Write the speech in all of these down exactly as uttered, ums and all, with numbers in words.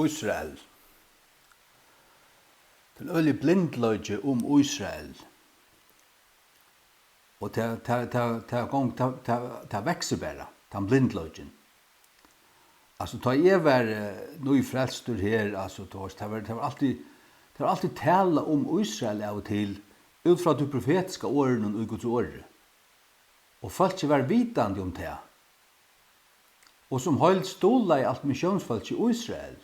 Ísrael. Tað er ein øgiligur blindleiki um Ísrael. Og tað, tað, tað, tað gong-, tað, tað, tað veksur bara, tann blindleikin. Altso, tá eg var, eh, nýfrelstur her, altso, tú veist, tað var, tað var altíð, tað var altíð tala um Ísrael av og til, út frá tí profetiska orðinum í Guds orði. Og fólkið var vitandi um tað. Og sum heild stuðlaði alt missiónsfólkið Ísrael.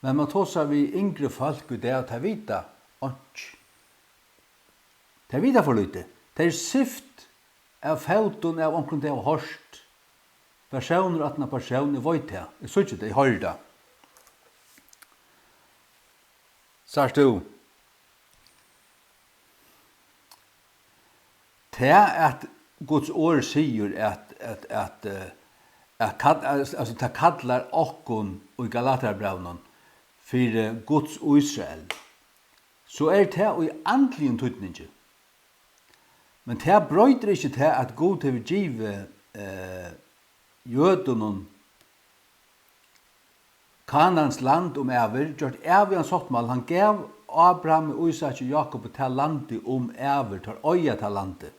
Men mann tosar við yngri fólk í dag, og tey vita einki. Tey vita for lítið. Tey eru syft av fótum av onkrum, tey hava hoyrt. Persónur aftan á persón, eg veit tað. Eg síggi tað, eg hoyri tað. Sært tú? Tað, at Guds orð sigur, at, at, at, eh, at kall-, al-, altso, tað kallar okkum í Galatarabrævinum fyri Guds Ísrael, so er tað í andligum týdningi. Men tað broytir ikki tað, at Gud hevur givið, eh, jødunum Kanans land um ævir, gjørt ævigan sáttmála. Hann gav Abrahami, Ísaki og Jákupi tað landið um ævir, teir eiga tað landið.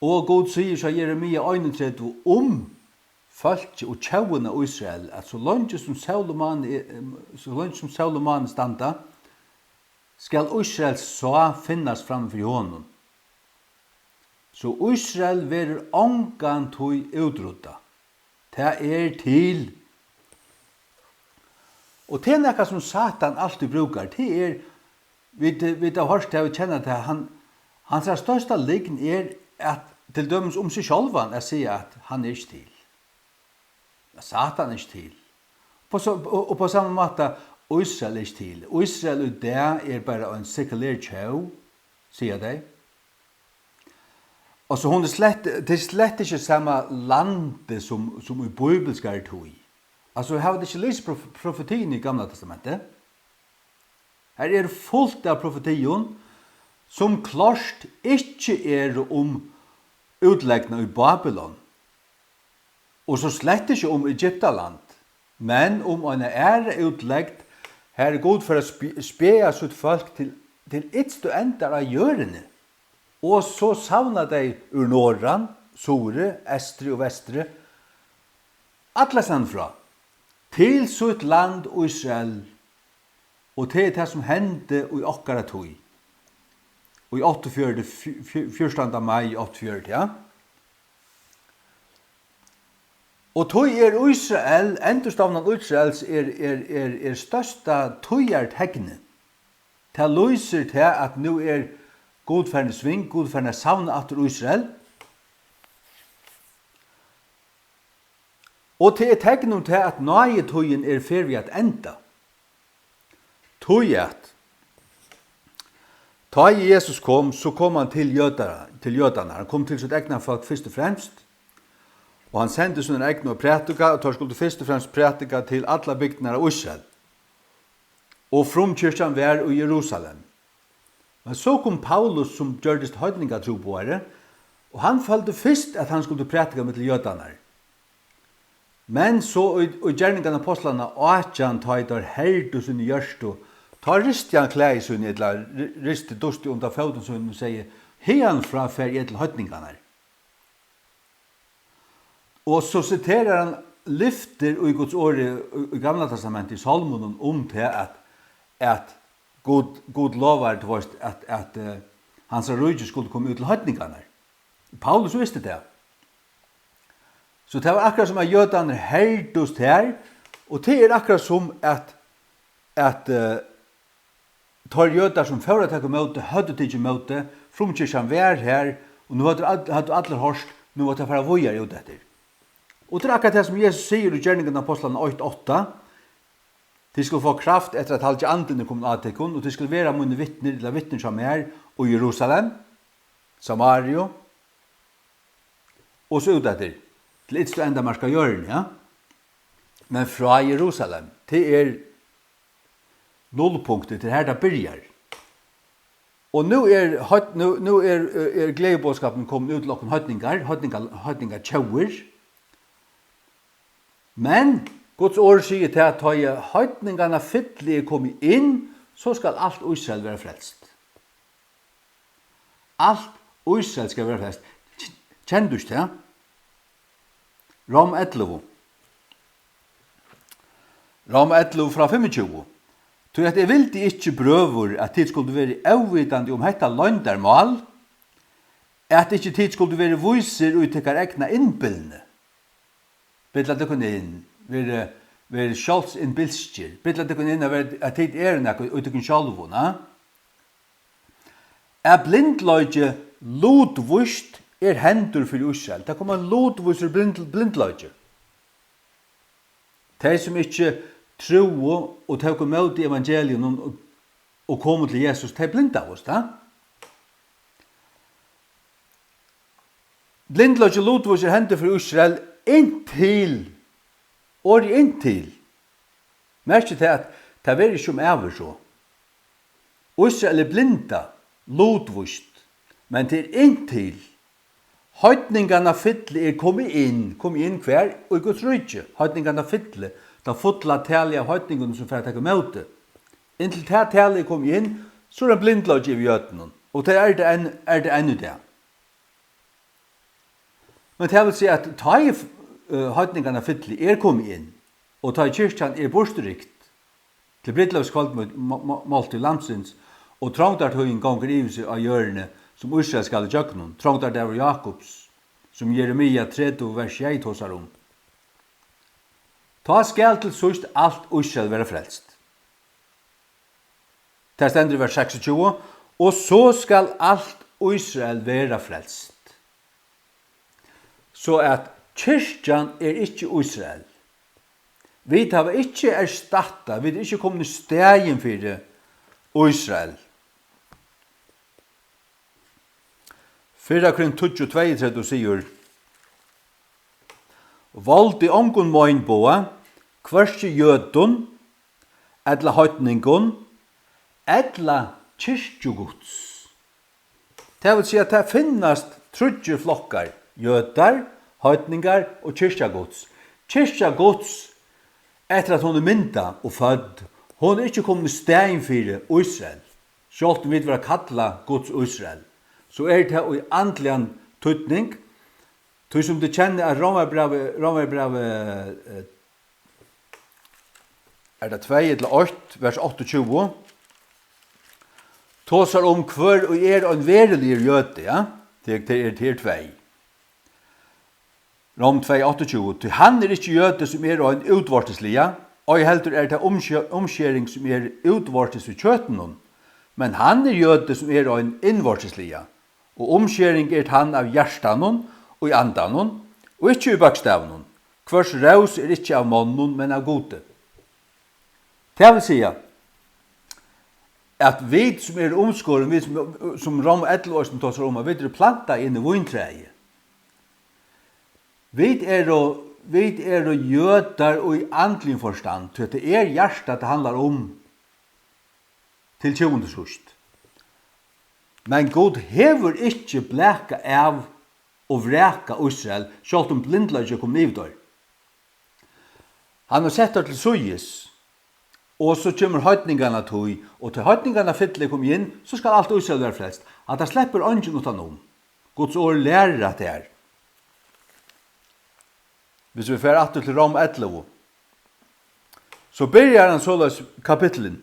Og Gud sigur hjá Jeremia einogtretivu um fólkið og tjóðina Ísrael, at so leingi sum sól og máni, so leingi sum sól og máni standa, skal Ísraels sá finnast framman fyri honum. So Ísrael verður ongantíð útruddað. Tað er til. Og tað er nakað, sum Satan altíð brúkar. Tað er, vit, vit hava hoyrt tað, vit kenna tað, hann, hansara størsta lygn er at, til dømis um seg sjálvan, at siga, at hann er ikki til. Satan er ikki til. På so-, og, og på sama máta, Ísrael er ikki til. Ísrael í dag er bara ein sekuler tjóð, siga tey. Og so hon er slett, tað er slett ikki sama landi sum, sum í bíbilskari tíð. Altso, hava tit ikki lisið prof-, profetiini í Gamla Testamenti? Har er fult av profetium, sum klárt ikki eru um útlegdina í Babylon. Og so slett ikki um Egyptaland, men um eina aðra útlegd, har Gud fer at sp-, spjaða sítt fólk til, til ytstu endar á jørðini. Og so savna tey úr norðan, suðri, eystri og vestri, allastaðni frá, til sítt land Ísrael, og tað er tað, sum hendi í okkara tíð. Í áttaogfjøruti, fj-, fj-, fjúrtanda mai í áttaogfjøruti, ja. Og tí er Ísrael, endurstovnan Ísraels er, er, er, er størsta tíðarteknið. Tað lýsir tað, at nú er Gud farin í sving, Gud farin at savna aftur Ísrael. Og tað er tekn um tað, at náðitíðin er ferdig at enda. Tí at tá ið Jesus kom, so kom hann til jødar, til jødarnar. Hann kom til sítt egna fólk fyrst og fremst, og hann sendi sínar egnu at prædika, og teir skuldu fyrst og fremst prædika til allar bygdirnar av Ísrael. Og frumkirkjan var í Jerusalem. Men so kom Paulus, sum gjørdist heidningatrúboðari, og hann føldi fyrst, at hann skuldi prædika millum jødarnar. Men so í, í Gerningarnar Ápostlanna átjan, tá ið teir herdu síni hjørtu, tá risti hann klæði síni, ella ri-, risti dustið undan fótum sínum og segði: Hiðanfrá fari eg til heidningarnar. Og so siterar hann lyftir í Guds orði í, í Gamla Testamenti, í Sálmunum, um tað, at, at Gud, Gud lovar, tú veist, at, at, eh, hansara ríki skuldi koma út til heidningarnar. Paulus visti tað. So tað var akkurát sum at jødarnir herdust her, og tað er akkurát sum at, at, eh, teir jødar, sum fóru at taka ímóti, høvdu tikið ímóti, frumkirkjan var her, og nú høvdu all-, høvdu allir hoyrt, nú var tað at fara víðari út eftir. Og tað er akkurát tað, sum Jesus sigur í Gerningarnar Ápostlanna eitt átta: Tit skulu fáa kraft eftir at Heilagi Andin er komin á tykkum, og tit skulu vera mínir vitnir, ella vitnir hjá mær, í Jerusalem, Samariu, og so út eftir, til ytstu endamark á jørðini, ja? Men frá Jerusalem, tað er nullpunktið, tað er har, tað byrjar. Og nú er heit-, nú, nú er, er gleðiboðskapurin komin út til okkum heidningar, heidningar, heidningar tjóðir. Men Guds orð sigur tað, at tá ið heidninganna fylli er komið inn, so skal alt Ísrael vera frelst. Alt Ísrael skal vera frelst. Kennir tú ikki tað? Rom ellivu. Rom ellivu frá fimmogtjúgu. Tí at eg vildi ikki, brøður, at tit skuldu verið óvitandi um hetta loyndarmál, at ikki tit skuldu verið vísir í tykkara egna innbilni. Billa tykkum inn, verið, verið sjálvsinnbilskir. Billa tykkum inn at vera, at tit eru nakað í tykkum sjálvum, na? At blindleiki lutvíst er hendur fyri Ísrael. Tað kom ein lutvísur blind-, blindleiki. Tey, sum ikki trúðu og tóku ímóti evangeliunum og, og komu til Jesus, tey blindaðust, ha? Blindleiki lutvísir hendur fyri Ísrael inntil, orðið inntil. Merkið tað, at tað verður ikki um ævir so. Ísrael er blindað, lutvíst, men tað er inntil heidninganna fylli er komið inn. Komið inn hvar? Í Guds ríki. Heidninganna fylli, tað fulla talið av heidningum, sum fara at taka ímóti. Inntil tað talið er komið inn, so er ein blindleiki yvir jødunum. Og tað er tað enn, er tað enn í dag. Men tað vil siga, at tá ið, eh, heidninganna fylli er komið inn, og tá ið kirkjan er burturrykt til brúdleypskvøld-, má-, má-, máltíð Lambsins, og trongdartíðin gongur yvir seg á jørðini, sum Ísrael skal ígjøgnum, trongdardagur Jákups, sum Jeremia tretivu vers sjey tosar um, tá skal til síðst alt Ísrael vera frelst. Tað stendur í vers seksogtjúgu: "Og so skal alt Ísrael vera frelst." So at kirkjan er ikki Ísrael. Vit hava ikki erstattað, vit eru ikki komin í staðin fyri Ísrael. Fyrra Korint tíggju tveyogtretivu sigur: "Voldi ongum meinboga, hvørki jødum ella heidningum, ella kirkju Guds." Tað vil siga, at tað finnast tríggir flokkar: jødar, heidningar og kirkja Guds. Kirkja Guds, eftir at hon er myndað og fødd, hon er ikki komin í staðin fyri Ísrael. Sjálvt um vit verða kallað Guds Ísrael, so er tað í andligan týdning, tí sum tit kenna, at Rómarbrævið, Rómarbrævið, eh, er tað tvey ella eitt, vers áttaogtjúgu, tosar um, hvør ið er ein veruligur jødi, ja? Tað, tað er, tað er tvey. Rom tvey áttaogtjúgu: "Tí hann er ikki jødi, sum er ein útvortisliga, ei heldur er tað umskje-, umskering, sum er útvortis í kjøtinum, men hann er jødi, sum er ein innvortisliga, og umskering er tann av hjartanum, í andanum, og ikki í bókstavinum, hvørs rós er ikki av monnum, men av Gudi." Tað vil siga, at vit, sum eru umskorin, vit, sum, sum Rom ellivu eisini tosar um, at vit eru plantað inn í víntræið. Vit eru, vit eru jødar í andligum forstand, tí at tað er hjartað, tað handlar um til tjúgunda síðst. Men Gud hevur ikki blakað av og vrakað Ísrael, sjálvt um blindleiki er komin yvir teir. Hann hevur sett teir til síðis, og so kemur heidninganna tíð, og tá heidninganna fylli er komið inn, so skal alt Ísrael vera frelst. Hatta sleppur eingin uttanum. Guds orð lærir hatta her. Hvis vit fara aftur til Rom ellivu, so byrjar hann soleiðis kapitlin: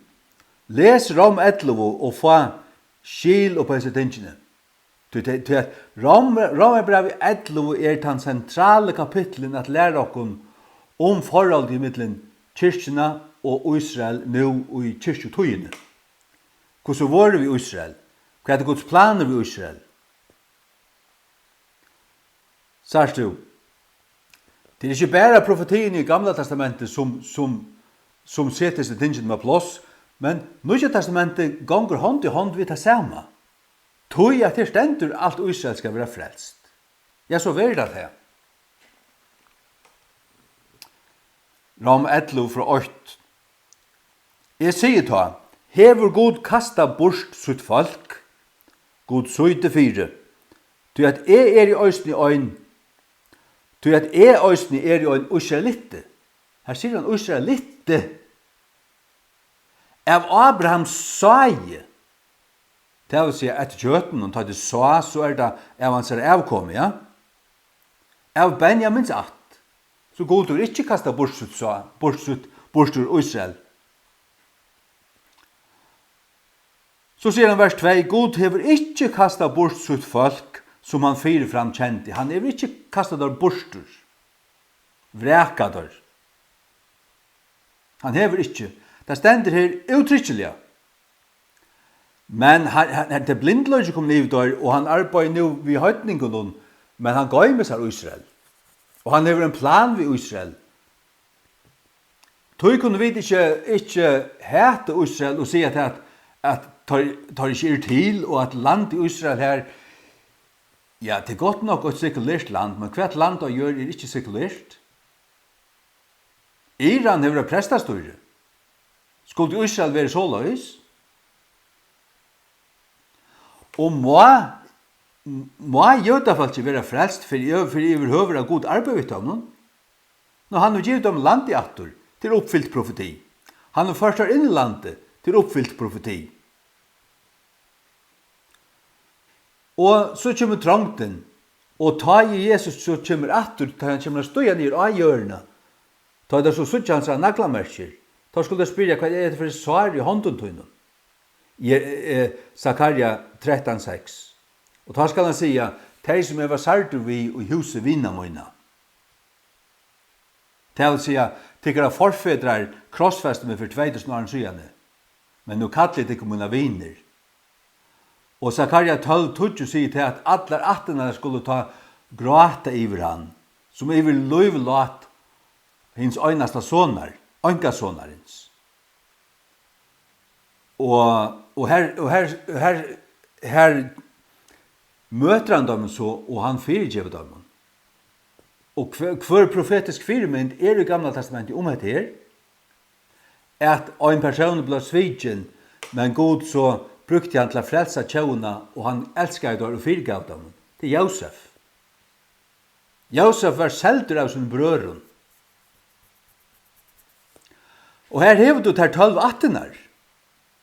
Les Rom ellivu og fá skil upp á hesi tingini. Tí tað, tí at Rom-, Rómarbrævið ellivu er tann sentrali kapitlin at læra okkum um forholdið millum kirkjuna og Ísrael nú í kirkjutíðini. Hvussu vorðið við Ísrael? Hvat er Guds planur við Ísrael? Sært tú? Tað er ikki bara profetiini í Gamla Testamenti sum, sum, sum setir hesi tingini á pláss, men Nýggja Testamentið gongur hond í hond við tað sama. Tí at her stendur, alt Ísrael skal vera frelst. Ja, so verður tað tað. Rom ellivu frá eitt. Eg sigi tá, hevur Gud kastað burt sítt fólk? Gud sýti fyri, tí at eg eri eisini ein, tí at eg eisini eri ein ísraelitti. Her sigur hann Ísraeliti. Av Abrahams sáði, tað vil siga, eftir kjøtinum, tá tað er sáð, so er tað av hansara avkomi, ja? Av Benjamins ætt. So Gud hevur ikki kastað burt sítt sáð, burt sítt, burt úr Ísrael. So sigur hann, vers tvey: Gud hevur ikki kastað burt sítt fólk, sum hann fyrirfram kendi. Hann hevur ikki kastað teir burtur, vrakað teir. Hann hevur ikki. Tað stendur her úttrykiliga. Men hann, hann, hann, tað er blindleiki komin yvir teir, og hann arbeiðir nú við heidningunum, men hann goymir sær Ísrael. Og hann hevur ein plan við Ísrael. Tí kunnu vit ikki, ikki hata Ísrael og siga, at, at teir, teir ikki eru til, og at landið Ísrael her, ja, tað er gott nokk eitt sekulert land, men hvat land á jørð er ikki sekulert? Iran hevur eitt prestastýri. Skuldi Ísrael verið soleiðis? Og má, má jødafólkið vera frelst fyri, fyri yvirhøvur, at Gud arbeiðir við teimum? Nú, hann hevur givið teimum landið aftur, til uppfylt profeti. Hann hevur ført teir inn í landið, til uppfylt profeti. Og so kemur trongdin, og tá ið Jesus so kemur aftur, tá hann kemur at stíga niður á jørðina, tá ið teir so síggja hansara naglamerkir, tá skulu teir spyrja: Hvat er hetta fyri sár í hondum tínum? Je-, eh, Sakarja trettan seks. Og tá skal hann siga: Tey, sum eg var særdur við í húsi vina mína. Tað vil siga, tykkara forfedrar krossfestu meg fyri tvey túsund árum síðani, men nú kalli eg tykkum mínar vinir. Og Sakarja tólv tíggju sigur tað, at allar ættirnar skulu tá gráta yvir hann, sum yvir lív lát hins einasta sonar, einkasonarins. Og, og her, og her, her, her møtir hann teimum so, og hann fyrigevur teimum. Og hvør, hvør profetisk fyrimynd er í Gamla Testamenti um hetta her? At ein persónur bleiv svikin, men Gud so brúkti hann til at frelsa tjóðina, og hann elskaði teir og fyrigav teimum. Tað er Jósef. Jósef var seldur av sínum brøðrum. Og her hevur tú tær tólv ættirnar,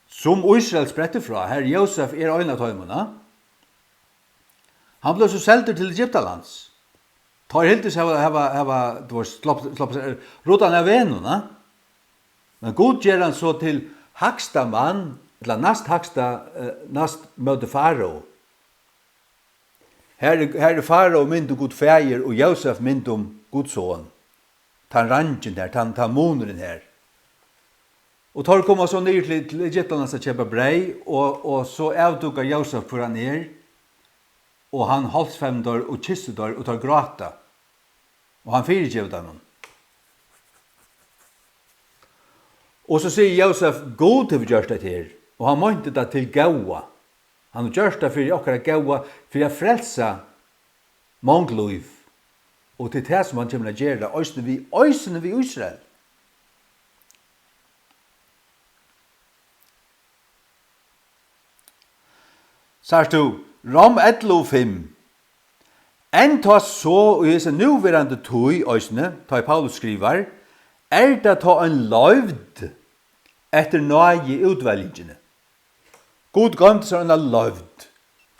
sum Ísrael sprettur frá. Her Jósef er ein av teimum, ja. Hann bleiv so seldur til Egyptalands. Teir hildu seg hava, hava, hava, tú veist, slopp-, slopp-, ruddað av vegnum, ja. Men Gud ger hann so til hægsta mann, ella næst hægsta, eh, næst móti Farao. Her er, her er Farao mynd um Gud Faðir og Jósef mynd um Guds Son. Tann rangin her, tann, tann munurin her. Og teir koma so niður til, til Egyptalands at keypa breyð, og, og so avdúkar Jósef, hvør hann er, og hann hálsfevnir teir og kyssir teir, og teir gráta. Og hann fyrigevur teimum. Og so sigur Jósef: Gud hevur gjørt hetta her, og hann meinti tað til góða. Hann hevur gjørt tað fyri okkara góða, fyri at frelsa mong lív. Og tað er tað, sum hann kemur at gera, eisini við, eisini við Ísrael. Sært tú, Rom ellivu fimm. Enn tá so í hesi núverandi tíð eisini, tá ið Paulus skrivar, er tað tá ein loyvd eftir náði útveljingini. Gud goymdi sær eina loyvd.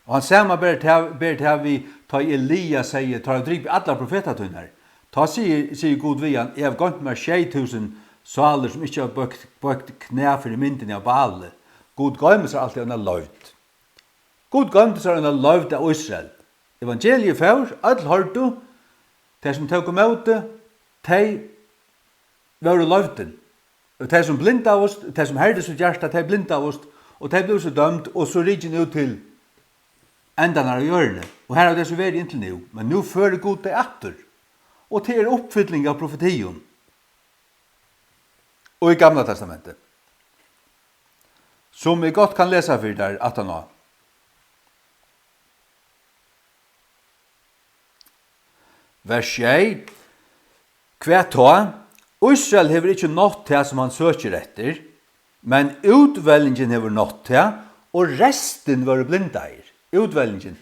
Og hann samanber tað, ber tað við, tá Elia segði: Teir hava dripið allar profetar tínar. Tá sigur, sigur Gud við hann: Eg havi goymt mær sjey túsund sálir, sum ikki hava bøkt, bøkt knæ fyri myndini av Baali. Gud goymir sær altíð eina loyvd. Gud goymdi sær eina loyvd av Ísrael. Evangeliið fór, øll hoyrdu, tey sum tóku ímóti, tey vóru loyvdin. Og tey sum blindaðust, tey sum herdu sítt hjarta, tey blindaðust, og tey blivu so dømd og so rikin út til endarnar av jørðini. Og har hava tey so verið inntil nú. Men nú førir Gud tey aftur. Og tað er uppfylling av profetium í Gamla Testamenti, sum eg gott kann lesa fyri tær aftaná. Vers sjey. Hvat tá? Ísrael hevur ikki nátt tað, sum hann søkir eftir, men útveljingin hevur nátt tað, og restin vóru blindaðir. Útveljingin.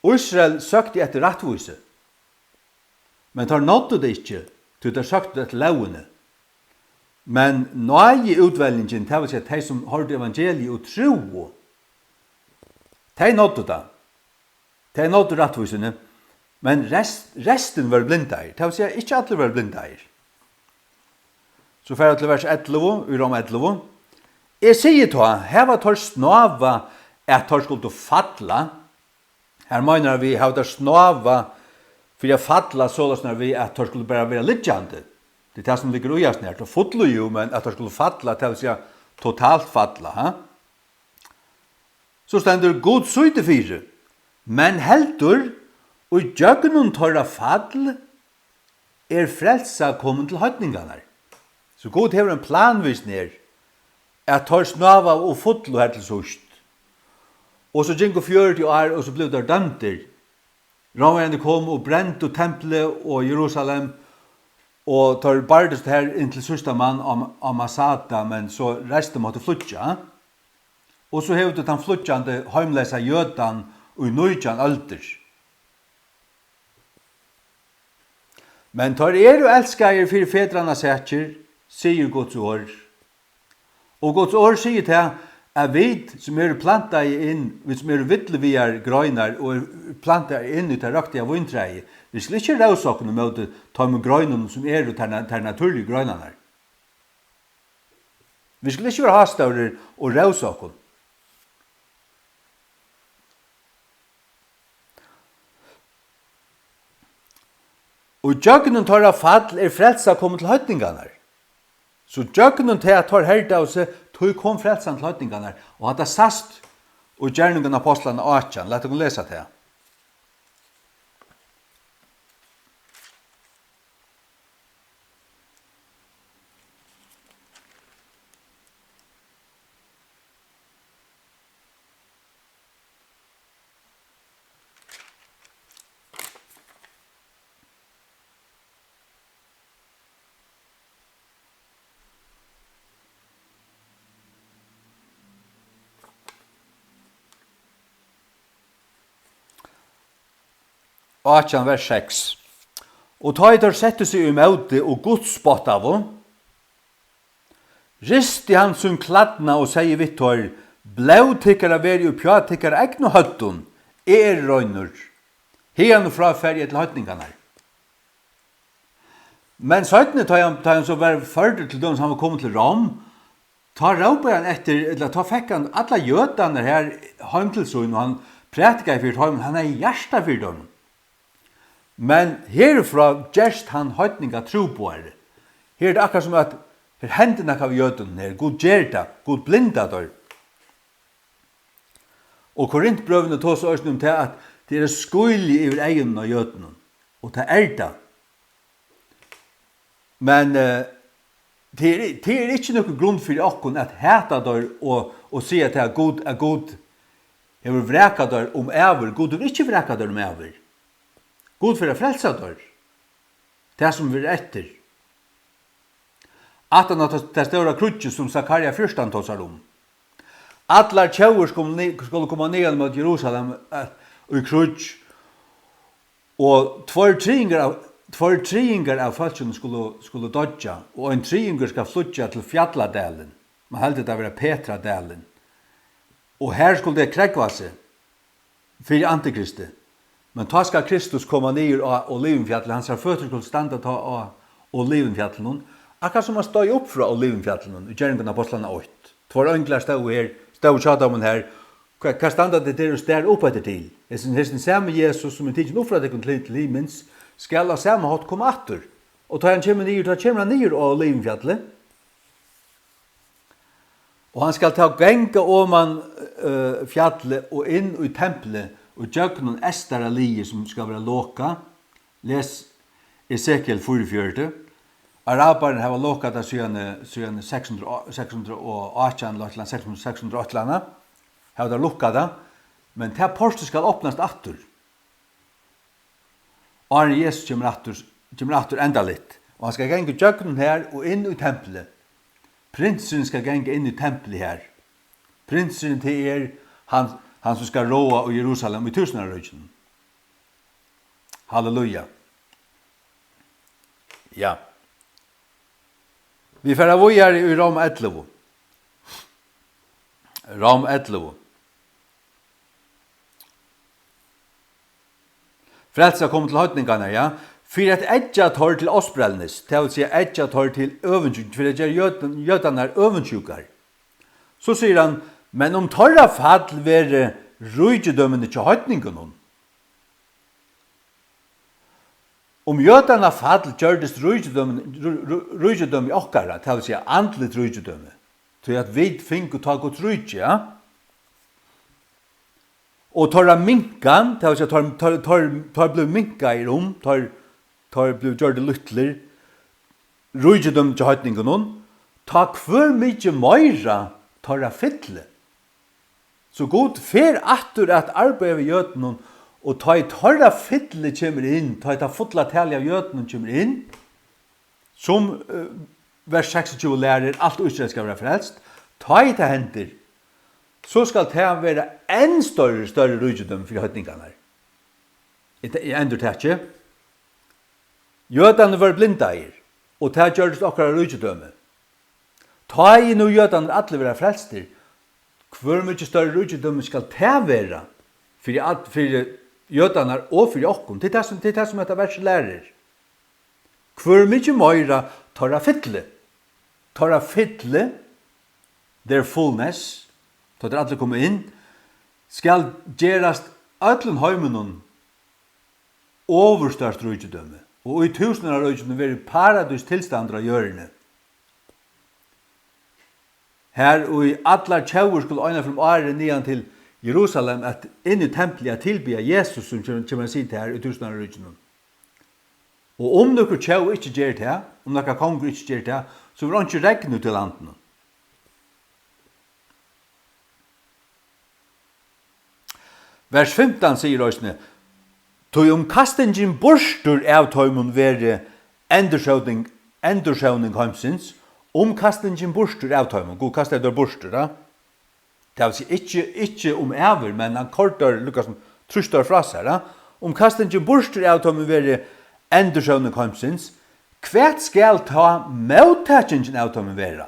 Ísrael søkti eftir rættvísi, men teir náddu tað ikki, tí teir søktu eftir lógini. Men náði útveljingin, tað vil siga, tey, sum hoyrdu evangeliið og trúðu, tey náddu tað. Tey náddu rættvísini, men rest-, restin vóru blindaðir. Tað vil siga, ikki allir vóru blindaðir. So fara til vers ellivu, í Rom ellivu. Eg sigi tá, hava teir snávað, at teir skuldu falla? Her meinar hann við, hava teir snávað fyri at falla, soleiðis nær við, at teir skuldu bara vera liggjandi. Tað er tað, sum liggur í hasum her. Teir fullu jú, men at teir skuldu falla, tað vil siga totalt falla, ha? So stendur, Gud sýti fyri, men heldur, í gjøgnum teirra fall er frelsa komin til heidningarnar. So Gud hevur ein plan við sær, at teir snávaðu og fullu her til síðst. Og so gingu fjøruti ár, og so blivu teir dømdir. Rómverjarnir komu og brendu templið og Jerusalem, og teir bardust her inn til síðsta mann á, á Masada, men so restin mátti flýggja. Og so hevur tú tann flýggjandi heimleysa jødan í nítjan øldir. Men teir eru elskaðir fyri fedranna sakir, sigur Guds orð. Og Guds orð sigur tað, at vit, sum eru plantaði inn, vit, sum eru villuviðar greinar og eru plantaði inn í tað røktiga víntræið, vit skulu ikki rósa okkum ímóti teimum greinunum, sum eru tær na-, tær natúrligu greinarnar. Vit skulu ikki vera hástórir og rósa okkum. Og gjøgnum teirra fall er frelsa komin til heidningarnar. So gjøgnum tað, at teir herdaðu seg, tí kom frelsan til heidningarnar. Og hatta sæst í Gerningarnar Ápostlarna átjan. Lat okkum lesa tað. Átjan, vers seks. Og tá ið teir settu seg ímóti og gudspottaðu, risti hann sín klædnað og segði við teir: Blóð tykkara veri uppi á tykkara egnu høvdum, eg eri reinur. Hiðani frá fari eg til heidningarnar. Men seinni, tá hann, tá hann so var førdur, til dømis hann var komin til Rom, tá rópaði hann eftir, ella tá fekk hann allar jødarnar her heim til sín, og hann prædikaði fyri teimum, hann hevði hjarta fyri teimum. Men herfrá gerst hann heidningatrúboðari. Her er tað akkurát sum at her hendir nakað við jødunum her. Gud ger tað, Gud blindar teir. Og Korintbrøvini tosa eisini um tað, at tað er skýli yvir eygunum á jødunum. Og tað er tað. Men, eh, tað er, tað er ikki nøkur grund fyri okkum at hata teir og, og siga tað, at Gud, at Gud hevur vrakað teir um ævir. Gud hevur ikki vrakað teir um ævir. Gud fer at frelsa teir. Tað sum verður eftir. Aftan á tað, tað stóra kríggið, sum Sakaria fjúrtan tosar um. Allar tjóðir skulu ni-, skulu koma niðan móti Jerusalem, eh, í kríggj, og tveir triðingar av, tveir triðingar av fólkinum skulu, skulu doyggja, og ein triðingur skal flýggja til fjalladalin. Man heldur tað vera Petradalin. Og her skulu tey krógva seg fyri antikristi. Men tá skal Kristus koma niður á Olivinfjallið, hansara føtur skulu standa tá á Olivinfjallinum, akkurát sum hann steig upp frá Olivinfjallinum í Gerningarnar Ápostlarna eitt. Tveir einglar stóðu her, stóðu hjá teimum her. Hvat, hvat standa tit her og stara upp eftir til? Hesin, hesin sami Jesus, sum er tikin upp frá tykkum til, til himins, skal á sama hátt koma aftur. Og tá hann kemur niður, tá kemur hann niður á Olivinfjallið. Og hann skal tá ganga oman, eh, fjallið og inn í templið og gjøgnum eystara liðið, sum skal vera lokað. Les Esekiel fýraogfjøruti. Arabararnir hava lokað tað síðani, síðani seks hundrað, seks hundrað og átjan, ella seks hundrað, seks hundrað og eitt ella annað. Hava teir lukkað tað. Men tað portið skal opnast aftur. Áðrenn Jesus kemur aftur, kemur aftur endaligt, og hann skal ganga ígjøgnum har og inn í templið. Prinsurin skal ganga inn í templið har. Prinsurin, tað er hann, hann sum skal ráða í Jerusalem í túsundáraríkinum. Halleluja. Ja. Vit fara víðari í Rom ellivu. Rom ellivu. Frelsa kom til heidningarnar, ja, fyri at eggja teir til ársprellis, tað vil siga, eggja teir til øvundsjúk, fyri at gera jød-, jødarnar øvundsjúkar. So sigur hann: "Men um teirra fall verði ríkidømini hjá heidningunum." Um jødarna fall gjørdist ríkidømi, rí-, rí-, ríkidømi okkara, tað vil siga andligt ríkidømi, tí at vit fingu tá Guds ríki, ja? Og teirra minkan, tað vil siga, teir, teir, teir, teir blivu minkaðir um, teir, teir blivu gjørdir lítlir, ríkidømi hjá heidningunum, tá hvør mikið meira teirra fylli. So Gud fer aftur at arbeiða við jødunum, og tá ið teirra fylli kemur inn, tá ið tað fulla talið av jødunum kemur inn, sum, eh, vers seksogtjúgu lærir, alt Ísrael skal vera frelst, tá ið tað hendir, so skal tað vera enn størri, størri ríkidømi fyri heidningarnar. Eg, eg endurtaki. Jødarnir vóru blindaðir, og tað gjørdist okkara ríkidømi. Tá ið nú jødarnir allir verða frelstir, hvør mikið størri ríkidømi skal tað vera fyri at, fyri jødarnar og fyri okkum? Tað er tað sum, tað er tað sum hetta versið lærir. Hvør mikið meira teirra fylli, teirra fylli, their fullness, tá teir allir koma inn, skal gerast øllum heiminum ovurstórt ríkidømi, og í túsundáraríkinum verður paradís tilstandur á jørðini, har í allar tjóðir skulu eina ferð um árið niðan til Jerusalem, at inn í templið at tilbiðja Jesus, sum kemur, kemur at sita har í túsundáraríkinum. Og um nøkur tjóð ikki ger tað, um nakar kongur ikki ger tað, so verður einki regn úti í landinum. Vers fimtan sigur eisini: "Tí um kastingin burtur av teimum verði endursóning, endursóning heimsins, um kastingin burtur av teimum", Gud kastar teir burtur, ja? Tað vil siga, ikki, ikki um ævir, men hann koyrdi teir, líka sum trýsti teir frá sær, ja? "Um kastingin burtur av teimum verði endursóning heimsins, hvat skal tá móttakingin av teimum vera?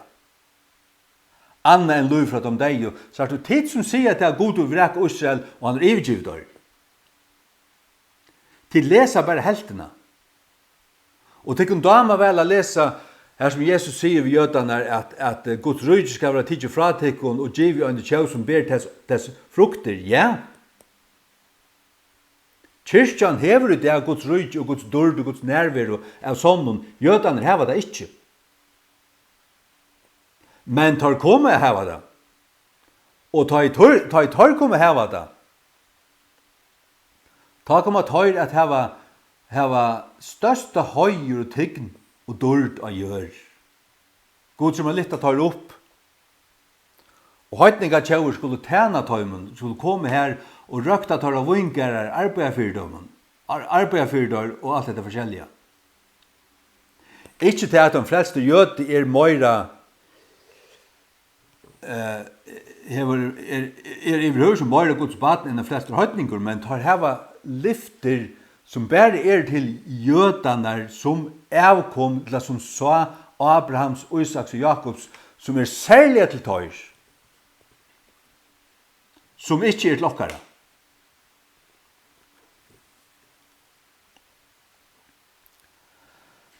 Annað enn lív frá teimum deyðu." Sært tú, tit sum siga tað, at Gud hevur vrakað Ísrael, og hann hevur yvirgivið teir. Tit lesa bara helvtina. Og tykkum dámar væl at lesa, har sum Jesus sigur við jødarnar, at, at, eh, Guds ríki skal vera tikið frá tykkum og givið eini tjóð, sum ber tess, tess fruktir. Ja. Kirkjan hevur í dag Guds ríki og Guds dýrd og Guds nærveru av sonnum. Jødarnir hava tað ikki. Men teir koma at hava tað. Og tá ið teir, tá ið teir koma at hava tað, tá koma teir at hava, hava størsta heiður og tign og dýrd á jørð. Gud kemur at lyfta teir upp. Og heidningatjóðir skulu tæna teimum, skulu koma har og røkta teirra víngarðar, arbeiða fyri teimum, ar-, arbeiða fyri teir og alt hetta forskelliga. Ikki tað, at ein frelstur jødi er meira, eh, hevur, er, er yvirhøvur sum meira Guds barn enn ein frelstur heidningur, men teir hava lyftir sum bara eru til jødarnar, sum avkom, ella sum sáð Abrahams, Ísaks og Jakobs, sum er serliga til teir, sum ikki er til okkara.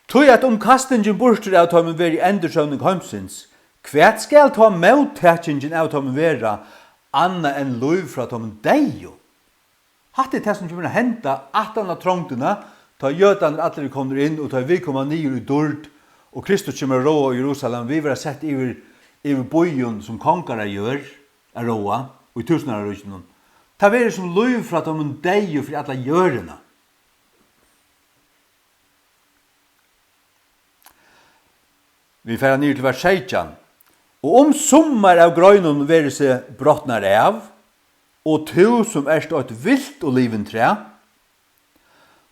Tí at um kastingin burtur av teimum verður endursøvning heimsins, hvat skal tá móttakingin av teimum vera, annað enn lív frá teimum deyðu? Hatta er tað, sum kemur at henda aftan á trongdina, tá jødarnir allir eru komnir inn, og tá vit koma niður í dýrd, og Kristus kemur at ráða í Jerusalem, vit verða sett yvir, yvir býum sum kongar á jørð at ráða í túsundáraríkinum. Tað verður sum lív frá teimum deyðu fyri alla jørðina. Vit fara niður til vers seytjan. Og um summar av greinunum verður seg brotnar av, og tú, sum ert eitt vilt og livin træ,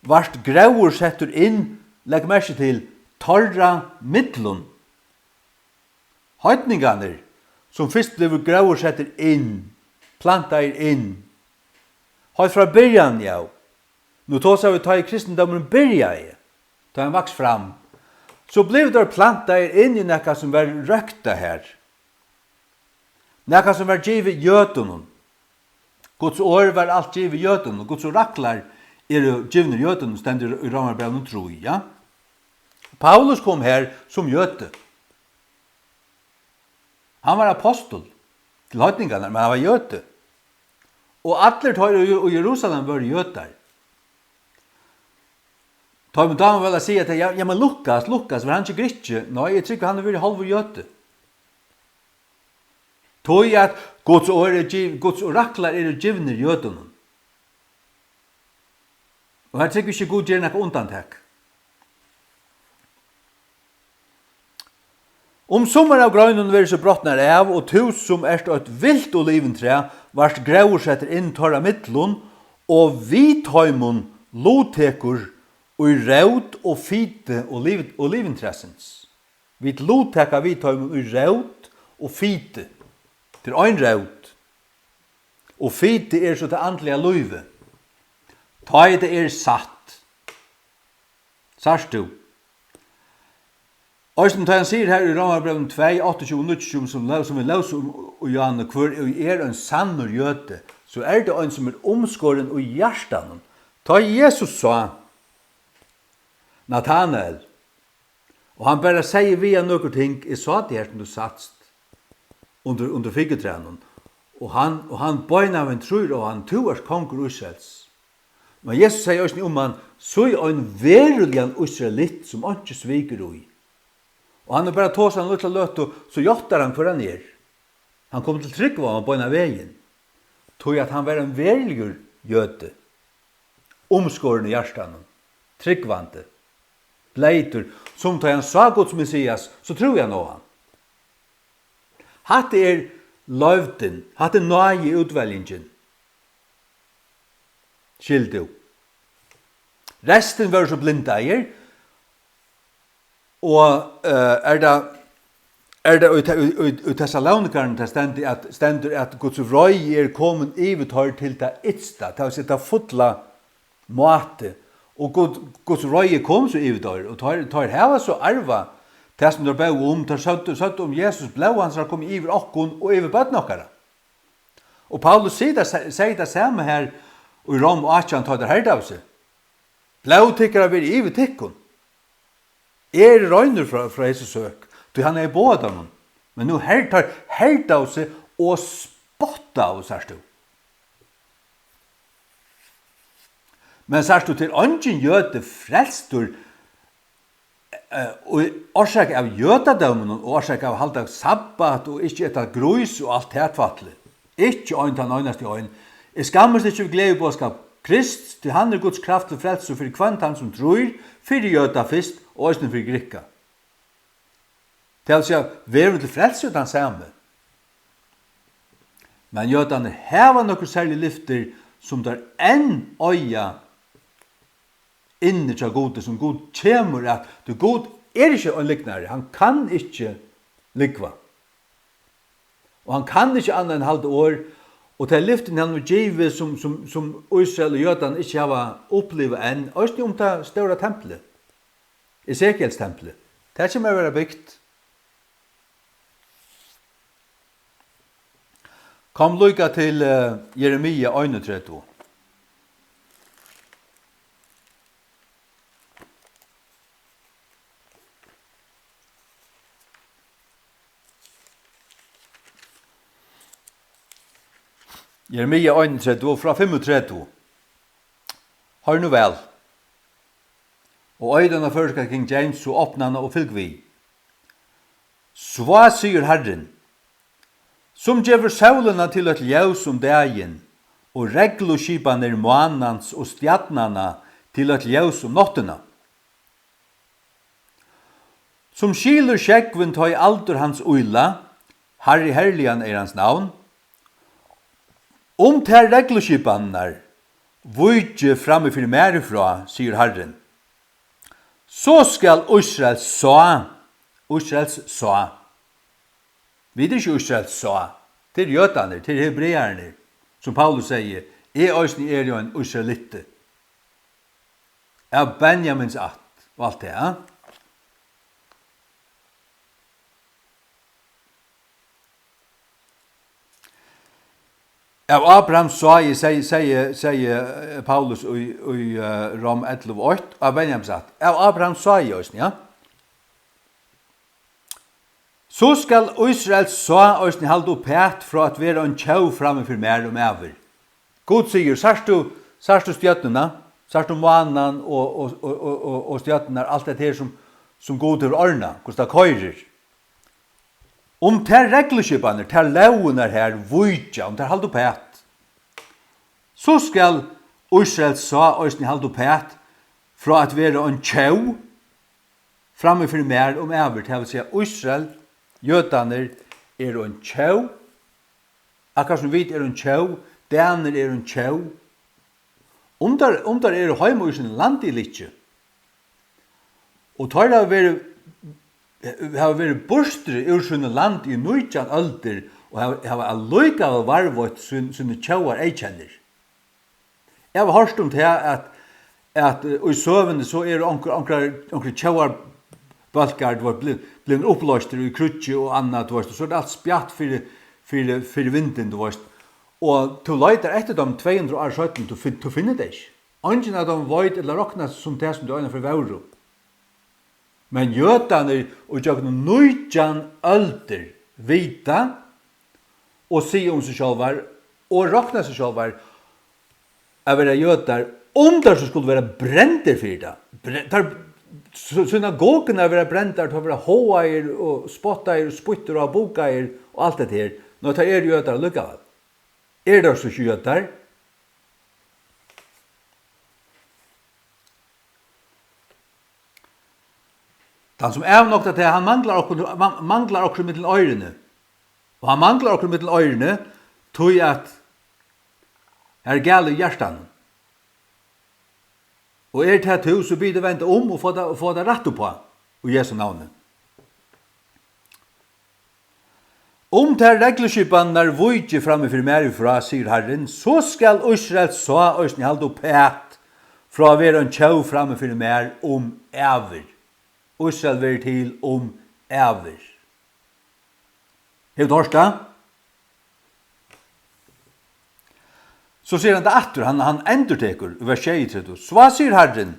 vart gróðursettur inn, legg merki til, teirra millum. Heidningarnir, sum fyrst blivu gróðursettir inn, plantaðir inn, heilt frá byrjan, ja. Nú tosa vit, tá ið kristindómurin byrjaði, tá hann vaks fram. So blivu teir plantaðir inn í nakað, sum var røktað har. Nakað, sum var givið jødunum. Guds orð var alt givið jødunum. Guds oraklar eru givnir jødunum, stendur í Rómarbrævinum trý, ja? Paulus kom har sum jødi. Hann var apostul til heidningarnar, men hann var jødi. Og allir teir í, í Jerusalem vóru jødar. Teimum dámar væl at siga, at, ja, ja, men Lukas, Lukas, var hann ikki grikki? Nei, eg trúgvi, hann hevur verið hálvur jødi. Tí at Guds orð er giv-, Guds oraklar eru givnir jødunum. Og her trúgvi eg ikki, Gud ger nakað undantak. Um summar av greinunum verður so brotnar av, og tú, sum ert eitt vilt olivintræ, vart gróðursettur inn teirra millum, og við teimum luttekur í rót og fiti oliv-, olivintræsins. Vit luttaka við teimum í rót og fiti. Tað er ein rót. Og fiti er so tað andliga lívið. Tá er tað er satt. Sært tú? Eisini tá hann sigur her í Rómarbrævinum tvey, áttaogtjúgu og níggjuogtjúgu, sum ló-, sum vit lósu um, um í áðni, hvør ið er ein sannur jødi, so er tað ein, sum er umskorin í hjartanum. Tá Jesus sá Natanael, og hann bara segði við hann nøkur ting: "Eg sá teg her, sum tú satst undir, undir fíkutrænum." Og hann, og hann beinanvegin trýr á hann: "Tú ert kongur Ísraels." Men Jesus segði eisini um hann: "Sí ein veruligan Ísraelitt, sum einki svik er í." Og hann er bara tosað eina lítla løtu, so játtar hann, hvør hann er. Hann kom til trúgv á hann beinan vegin, tí at hann var ein veruligur jødi, umskorin í hjartanum, trúgvandi, bleytur, sum tá hann sá Guds Messias, so trúði hann á hann. Hatta er loyvdin, hatta er náði útveljingin. Skilur tú? Restin vóru so blindaðir, og, eh, er tað, er tað í, í, í, í Tessalonikaranum, tað stendur at, stendur at Guds vreiði er komin yvir teir til tað ytsta, tað vil siga, tað fulla máti, og Gud, Guds vreiði kom so yvir teir, og teir, teir hava so arvað tað, sum teir bóðu um, teir søgdu, søgdu um Jesus: "Blóð hansara kom yvir okkum og yvir børn okkara." Og Paulus sigur tað, segði tað sama her í Rom átjan, tá teir herdaðu seg: "Blóð tykkara veri yvir tykkum." Eg eri reinur frá, frá hesi søk, tí hann hevði boðað teimum. Men nú her-, teir herdaðu seg og spottaðu, sært tú. Men sært tú, tað er eingin jødi frelstur, eh, og orsakað av jødadóminum og orsakað av at halda sabbat og ikki eta grís og alt tað tvætlið. Ikki ein tann einasti ein. Eg skammist ikki við gleðiboðskap Krists, tí hann er Guds kraft til frelsu fyri hvønn tann, sum trýr, fyri jøda fyrst og eisini fyri grikka. Tað vil siga, verurin til frelsu er tann sami. Men jødarnir hava nøkur serlig lyftir, sum teir enn eiga inni hjá Gudi, sum Gud kemur at, tí Gud er ikki ein lygnari, hann kann ikki lúgva. Og hann kann ikki annað enn halda orð, og tey lyftini hann hevur givið, sum, sum, sum Ísrael og jødarnir ikki hava upplivað enn, eisini um tað stóra templið, Esekiels templið, tað kemur at verða bygt. Kom líka til, eh, Jeremia einogtretivu. Jeremia einogtretivu frá fimmogtretivu. Hoyr nú væl. Og oyðir hana føroyska King James, so opna hana og fylg við. Svá, sigur Harrin, sum gevur sólina til eitt ljós um dagin, og regluskipanir mánans og stjarnanna til eitt ljós um náttina. Sum skilur sjógvin, tá ið aldur hans ýla, Harri herligan er hans navn. Um tær regluskipanirnar víki frammi fyri mær í frá, sigur Harrin, so skal Ísraels sá, Ísraels sá. Vit eru ikki Ísraels sá, tað eru jødarnir, tað eru hebreararnir, sum Paulus segði, eg eisini eri ein ísraelitti. Av Benjamins ætt og alt tað, ja? Av Abrahams sái, segði, segði, segði, eh, Paulus í, í, eh, Rom ellivu eitt, á Benjamins ætt. Av Abrahams sái eisini, ja. So skal Ísraels sáð eisini halda uppat frá at vera ein tjóð frammi fyri mær um ævir. Gud sigur, sært tú, sært tú stjørnuna, sært tú mánan og, og, og, og, og, og stjørnurnar, alt hetta her sum, sum Gud hevur ornað, hvussu tað koyrir. Um tær regluskipanir, tær lógirnar her víkja, um tær halda uppat, so skal Ísraels sáð eisini halda uppat frá at vera ein tjóð frammi fyri mær um ævir, tað vil siga, Ísrael, jødarnir eru ein tjóð, akkurát sum vit eru ein tjóð, danir eru ein tjóð, um teir, um teir eru heima í sínum landi ella ikki. Og teir hava verið, hava verið burtur úr sínum landi í nítjan øldir og hava, hava allíkavæl varðveitt sín, síni tjóðar eyðkennir. Eg havi hoyrt um tað, at, at, eh, í søguni so eru onkur, onkrar, onkrir tjóðarbólkar, tú veit, bli-, blivnir upploystir í kríggi og annað, tú veist, og so er tað alt spjatt fyri, fyri, fyri vindin, tú veist. Og tú leitar eftir teimum tvey hundrað ár seinni, tú finn-, tú finnur tey ikki. Eingin av teimum veit ella roknast sum tað, sum tey einaferð vóru. Men jødarnir í gjøgnum nítjan øldir vita og siga um seg sjálvar og rokna seg sjálvar at vera jødar, um teir so skuldu vera brendir fyri tað. Bre-, teir, sy-, synagogurnar verða brendar, teir verða háðaðir og spottaðir og spýttir á, bukaðir og alt hetta her. Nei, teir eru jødar allíkavæl. Eru teir so ikki jødar? Tann sum avnoktar tað, hann manglar okkurt, man-, manglar okkurt millum oyruni. Og hann manglar okkurt millum oyruni, tí at har er galið í hjartanum. Og er tað tú, so biði teg venda um og fáa tað, og fáa tað rætt uppá, í Jesu navni. Um tær regluskipanirnar víki frammi fyri mær í frá, sigur Harrin, so skal Ísraels sáð eisini halda uppat frá at vera ein tjóð frammi fyri mær um ævir. Ísrael verður til um ævir. Hevur tú hoyrt tað? So sigur hann tað aftur, hann, hann endurtekur í vers sjeyogtretivu: "Svá sigur Harrin,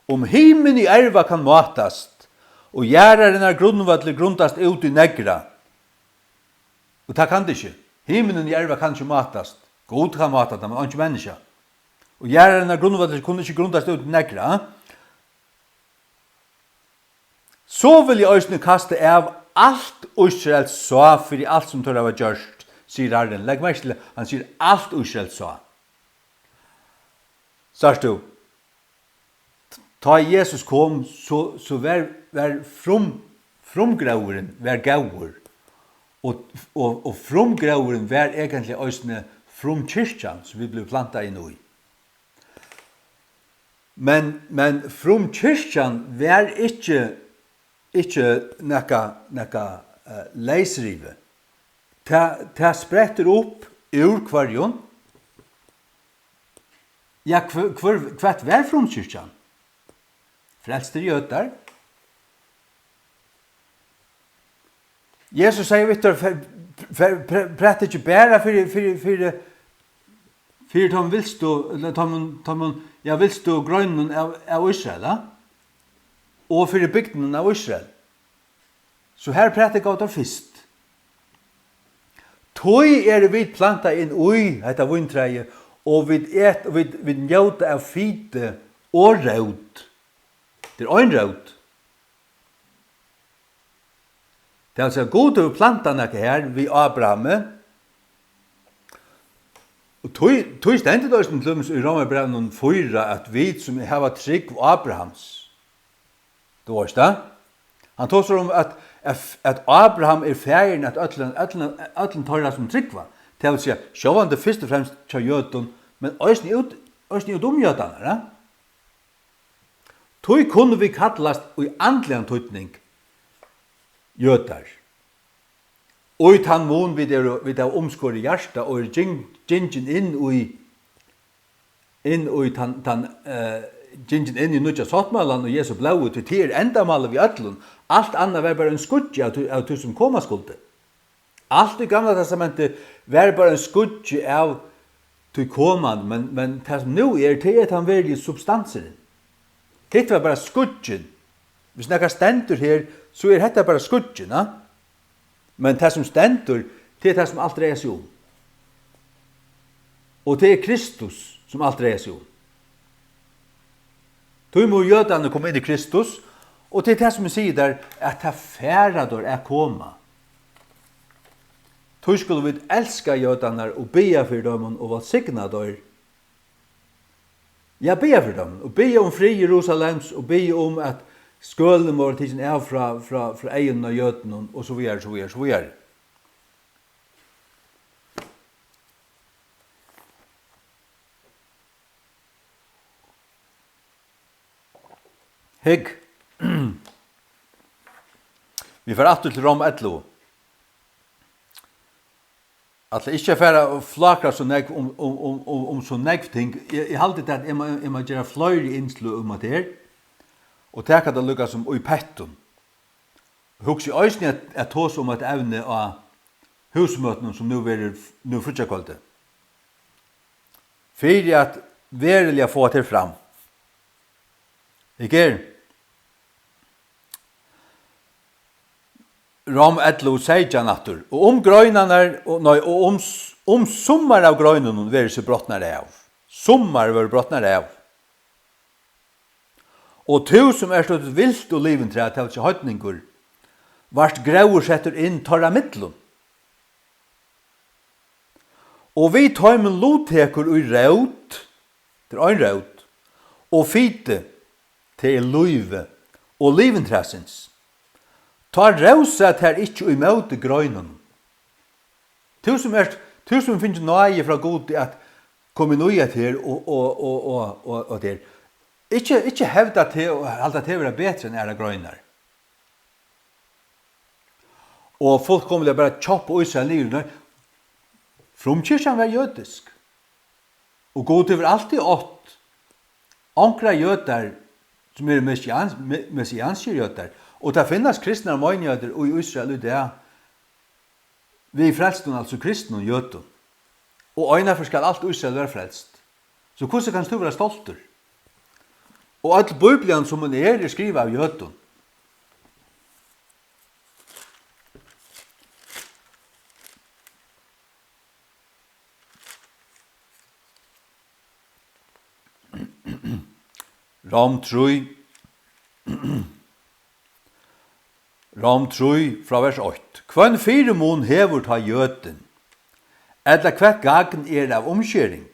um himin í erva kann mátast, og jarðarinnar grundvøllur grundast út í neðra." Og tað kann tað ikki. Himinurin í erva kann ikki mátast. Gud kann máta tað, men einki menniskja. Og jarðarinnar grundvøllur kunnu ikki grundast út í neðra. "So vil eg eisini kasta av alt Ísraels sáð fyri alt, sum teir hava gjørt, sigur Harrin." Legg merki til, hann sigur alt Ísraels sáð. Sært tú, tá Jesus kom, so, so var, var frum-, frumgróðurin var góður. Og, og, og frumgróðurin var eigentliga eisini frumkirkjan, sum vit blivu plantað inn í. Men, men frumkirkjan var ikki, ikki nakað, nakað, eh, leysrivið. Tað, tað sprettur upp úr hvørjum? Ja, hvør, hvør, hvat var frumkirkjan? Frelstir jødar. Jesus segði við teir, fer, fer, pre-, prædika ikki bara fyri, fyri, fyri, fyri teimum vilstu, ella teimum, teimum, ja, vilstu greinunum av, av Ísrael, ja? Og fyri bygdunum av Ísrael. So har prædikaðu teir fyrst. Tí eru vit plantað inn í hetta víntræið, og vit et-, vit, vit njóta av fiti og rót. Tað er ein rót. Tað vil siga, Gud hevur plantað nakað har við Ábrahami. Og tí, tí stendur tað eisini til dømis í Rómarbrævinum fýra, at vit sum hava trúgv Ábrahams, tú veist tað? Hann tosar um, at, at, at Ábraham er faðirin at øllum, øllum, øllum teirra, sum trúgva. Tað vil siga, sjálvandi fyrst og fremst hjá jødum, men eisini út, eisini út um jødarnar, ja? Tí kunnu vit kallast í andligan týdning jødar. Og í tann mun vit eru, vit hava umskorið hjarta og eru gin-, gingin inn í, inn í tann, tann, eh, gingin inn í nýggja sáttmálan og Jesu blóði, tí tað er endamálið við øllum. Alt annað var bara ein skuggi av tí, av tí sum koma skuldi. Alt í Gamla Testamenti var bara ein skuggi av tí komandi, men, men tað, sum nú er, tað er tann veruliga substansurin. Hitt var bara skuggin. Hvis nakað stendur her, so er hetta bara skuggin, ja? Men tað, sum stendur, tað er tað, sum alt dreiar seg um. Og tað er Kristus, sum alt dreiar seg um. Tí mugu jødarnir koma inn í Kristus, og tað er tað, sum eg sigi tær, at tað fara teir at koma. Tí skulu vit elska jødarnar og biðja fyri teimum og vælsigna teir. Ja, biðja fyri teimum, og biðja um frið Jerusalems, og biðja um, at skølini mugu verða tikin av frá, frá, frá eygunum á jødunum, og so víðari, so víðari, so víðari. Hygg. Vit fara aftur til Rom ellivu. Ætli ikki at fara og flakra so nógv um, um, um, um, um so nógv ting. Eg, eg haldi, at eg má, eg má gera fleiri innsløg um hatta her, og taka tað líka sum í pettum. Hugsi eisini at, at tosa um eitt evni á húsmøtinum, sum nú verður, nú fríggjakvøldið, fyri at veruliga fáa tað fram. Hygg her. Rom ellivu seytjan aftur. Og um greinarnar, og, nei, og um s-, um summar av greinunum verður so brotnar av. Summar verður brotnar av. Og tú, sum ert eitt vilt olivintræ, tað vil siga heidningur, vart gróðursettur inn teirra millum. Og við teimum luttekur í rót, tað er ein rót, og fiti, tað er lívið, olivintræsins. Tá rósa tær ikki ímóti greinunum. Tú sum ert, tú sum fingið náði frá Gudi at koma inn í hetta her og, og, og, og, og, og tað her. Ikki, ikki hevda teg og halda teg vera betri enn aðrar greinar. Og fullkomiliga bara kjoppa Ísrael niður. Nei, frumkirkjan var jødisk. Og Gud hevur altíð átt onkrar jødar, sum eru messians-, me-, messianskir jødar. Og tað finnast kristnar meinigheiter í Ísrael í dag, við frelstum, altso kristnum jødum. Og einaferð skal alt Ísrael vera frelst. So hvussu kanst tú vera stoltur? Og øll Biblian, sum hon er, er skrivað av jødum. Rom trý, Rom trý frá vers eitt. Hvønn fyrimun hevur tá jødin? Ella hvat gagn er av umskering?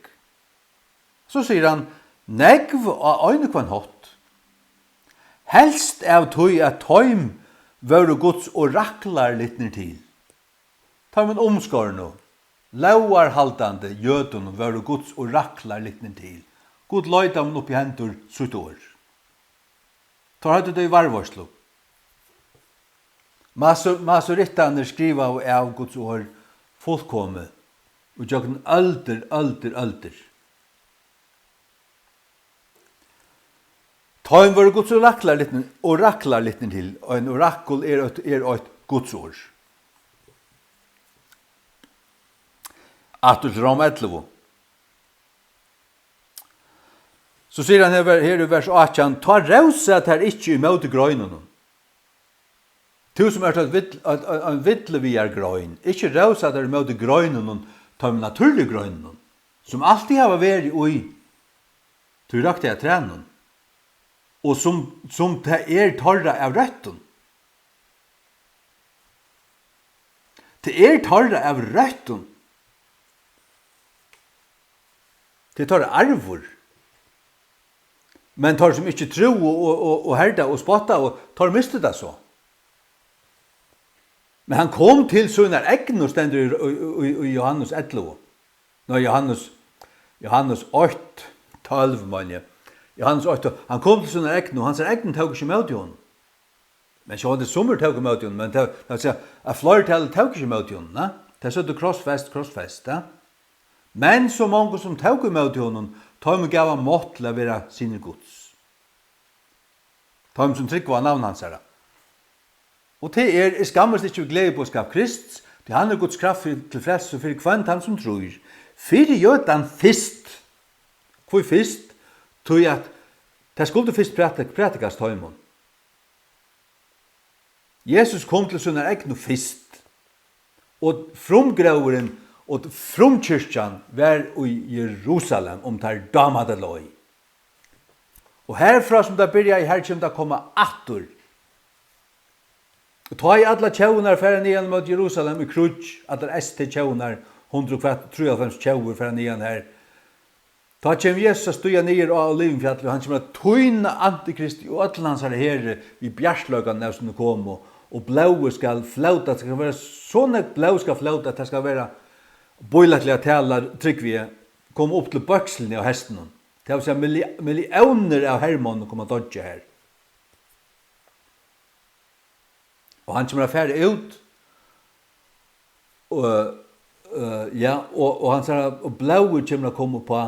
So sigur hann, nógv á ein og hvønn hátt. Helst av tí, at teim vóru Guds oraklar litnir til. Teimum umskornu, lógarhaldandi jødunum vóru Guds oraklar litnir til. Gud leyp teimum upp í hendur sítt orð. Teir høvdu tað í varðveitslu. Masu-, masurittarnir skrivaðu av Guds orð fullkomið og gjøgnum øldir, øldir, øldir. Teim vóru Guds oraklar litnir, oraklar litnir til. Ein orakul er eitt, er eitt Guds orð. Aftur til Rom ellivu. So sigur hann her, her í vers átjan, tá rósa tær ikki ímóti greinunum. Tú sum ert eitt vill-, eitt, eitt, ein villiviðargrein, ikki rósa tær ímóti greinunum, teimum natúrligu greinunum, sum altíð hava verið í tí røktaða trænum, og sum, sum tað er teirra av røttum. Tað er teirra av røttum. Tað er teirra arvur. Men teir, sum ikki trúðu og, og, og herdaðu og spottaðu, teir mistu tað so. Men hann kom til sínar egnu, stendur í, í, í, í Jóhannes ellivu. Nei, Jóhannes, Jóhannes eitt, tólv, meini eg. Jóhannes eitt, hann kom til sínar egnu, og hansara egnu tóku ikki ímóti honum. Men sjálvandi summir tóku ímóti honum, men tað, tað vil siga, at fleirtalið tók ikki ímóti honum, na? Tey søgdu: Krossfest, krossfest, ja. Men so mongum sum tóku ímóti honum, teimum gav hann mátt til at vera synir Guds. Teimum, sum trúgva á navn hansara. Og tað er, eg skammist ikki við gleðiboðskap Krists, tí hann er Guds kraft fyri, til frelsu fyri hvønn tann, sum trýr. Fyri jødan fyrst. Hví fyrst? Tí at tað skuldi fyrst prædik-, prædikast teimum. Jesus kom til sínar egnu fyrst, og frumgróðurin og frumkirkjan var í Jerusalem, um teir dáma tað ella ei. Og herfrá, sum tað byrjaði, her kemur tað at koma aftur. Og tá ið allar tjóðirnar fara niðan móti Jerusalem í kríggj, allar S T tjóðirnar, hundrað og hvat, trýoghálvfems tjóðir fara niðan har, tá kemur Jesus at stíga niður á Olivinfjallið, og hann kemur at týna Antikristi og øllum hansara heri við bjartleikanum av sínum komu, og blóðið skal flóta, tað skal vera so nógv blóð skal flóta, at tað skal vera, bílætliga talað, trúgvi eg, koma upp til bøkslini á hestunum. Tað vil siga, milli-, milliónir av hermonnum koma at doyggja har. Og hann kemur at fara út, og, øh, ja, og, og hansara, og blóðið kemur at koma upp á,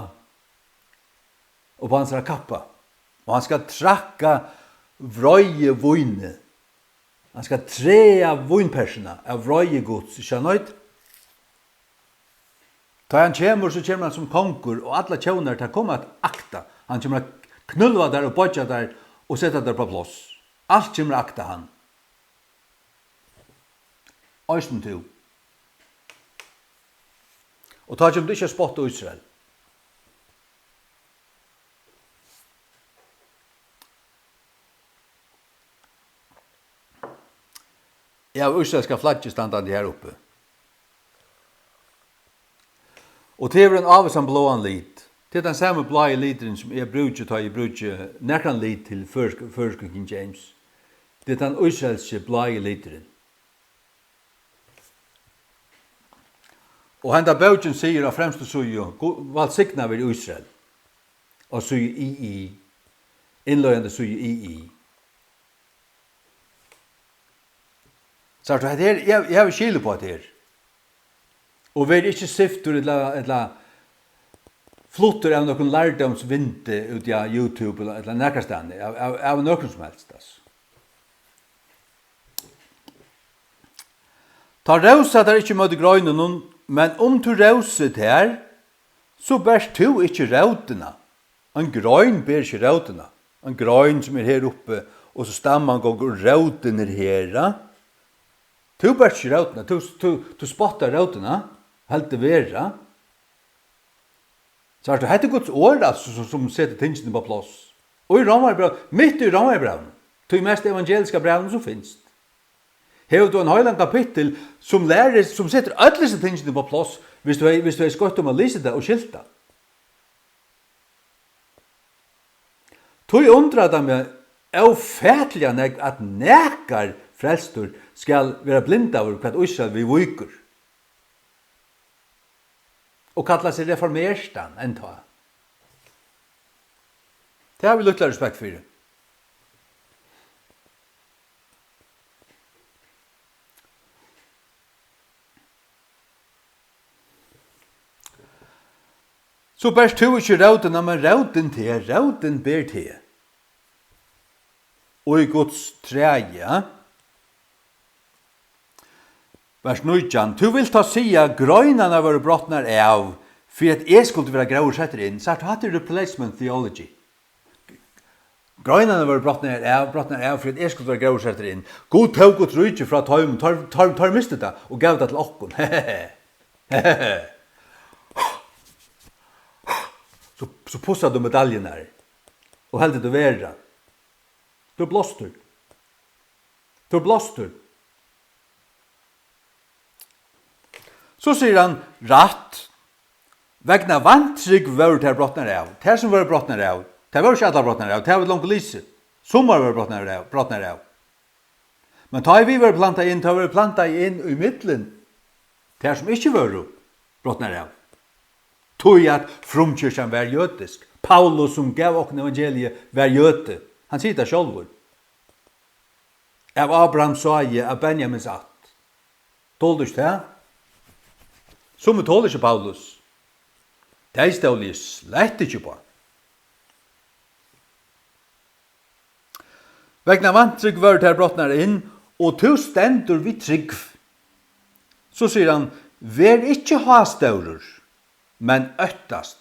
upp á hansara kappa. Og hann skal trakka vreiðivínið. Hann skal træða vínpersuna av vreiði Guds, ikki sant? Tá hann kemur, so kemur hann sum kongur, og allar tjóðirnar, tær koma at akta. Hann kemur at knúlla tær og boyggja tær og seta tær upp á pláss. Alt kemur at akta hann. Eisini tú. Og tá kemur tú ikki at spotta Ísrael. Eg havi ísraelska flaggið standandi har uppi. Og tað hevur ein ávísan bláan lit. Tað er tann sami blái liturin, sum eg brúki, tá eg brúki nakran lit til føroysku, føroysku King James. Tað er tann ísraelski blái liturin. Og henda bókin sigur á fremstu síðu, Gud, vælsignað veri Ísrael. Á síðu I I, innleiðandi síðu I I. Sært tú, hetta her, eg, eg havi skil upp á hetta her. Og verði ikki siptur ella, ella fluttur av nøkrum lærdómsvindi úti á YouTube ella, ella nakrastaðni, av, av, av nøkrum sum helst, altso. Tá rósa tær ikki móti greinunum, men um tú rósir tær, so bert tú ikki rótina. Ein grein ber ikki rótina. Ein grein sum er her uppi, og so stamman gongur, og rótin er her, ja. Tú bert ikki rótina, tú, tú, tú spottar rótina, heldur vera. Sært tú, hetta er Guds orð, altso, sum, sum setir tingini upp á pláss. Og í Rómarbræv-, mitt í Rómarbrævinum, tí mest evangeliska brævinum sum finst, hevur tú ein heilan kapittul, sum lærir, sum setir øll hesi tingini upp á pláss, viss tú hevði, viss tú hevði skoytt um at lisið tað og skilt tað. Tí undrar tað meg ófatiliga nógv, at nakar frelstur skal vera blindaður, hvat Ísrael viðvíkur, og kalla seg reformertan enntá. Tað havi eg lítla respekt fyri. So bert tú ikki rótina, men rótin teg, rótin ber teg. Og í Guds træi, ja. Vers nítjan, tú vilt tá siga, greinarnar vóru brotnar av, fyri at eg skuldi vera gróðursettur inn. Sært, hatta er replacement theology. Greinarnar vóru brotnar av, brotnar av, fyri at eg skuldi vera gróðursettur inn. Gud tók Guds ríki frá teimum, teir, teir, teir mistu tað og gav tað til okkum. So, so pussar tú medaljurnar og heldur teg vera. Tú ert blástur. Tú ert blástur. So sigur hann, rætt, vegna vantrúgv vóru tær brotnar av. Tær sum vóru brotnar av, tær vóru ikki allar brotnar av, tað hava vit longu lisið. Summar vóru brotnar av, brotnar av. Men tá ið vit vóru plantað inn, tá vóru plantað inn í millum tær, sum ikki vóru brotnar av. Tí at frumkirkjan var jødisk. Paulus, sum gav okkum evangeliið, var jødi. Hann sigur tað sjálvur. Av Abrahams sáði, av Benjamins ætt. Tolir tú ikki tað? Summi tola ikki Paulus. Tey stóli eg slett ikki upp á. Vegna vantrúgv vóru tær brotnar inn, og tú stendur við trúgv. So sigur hann, ver ikki hástórur. Men óttast,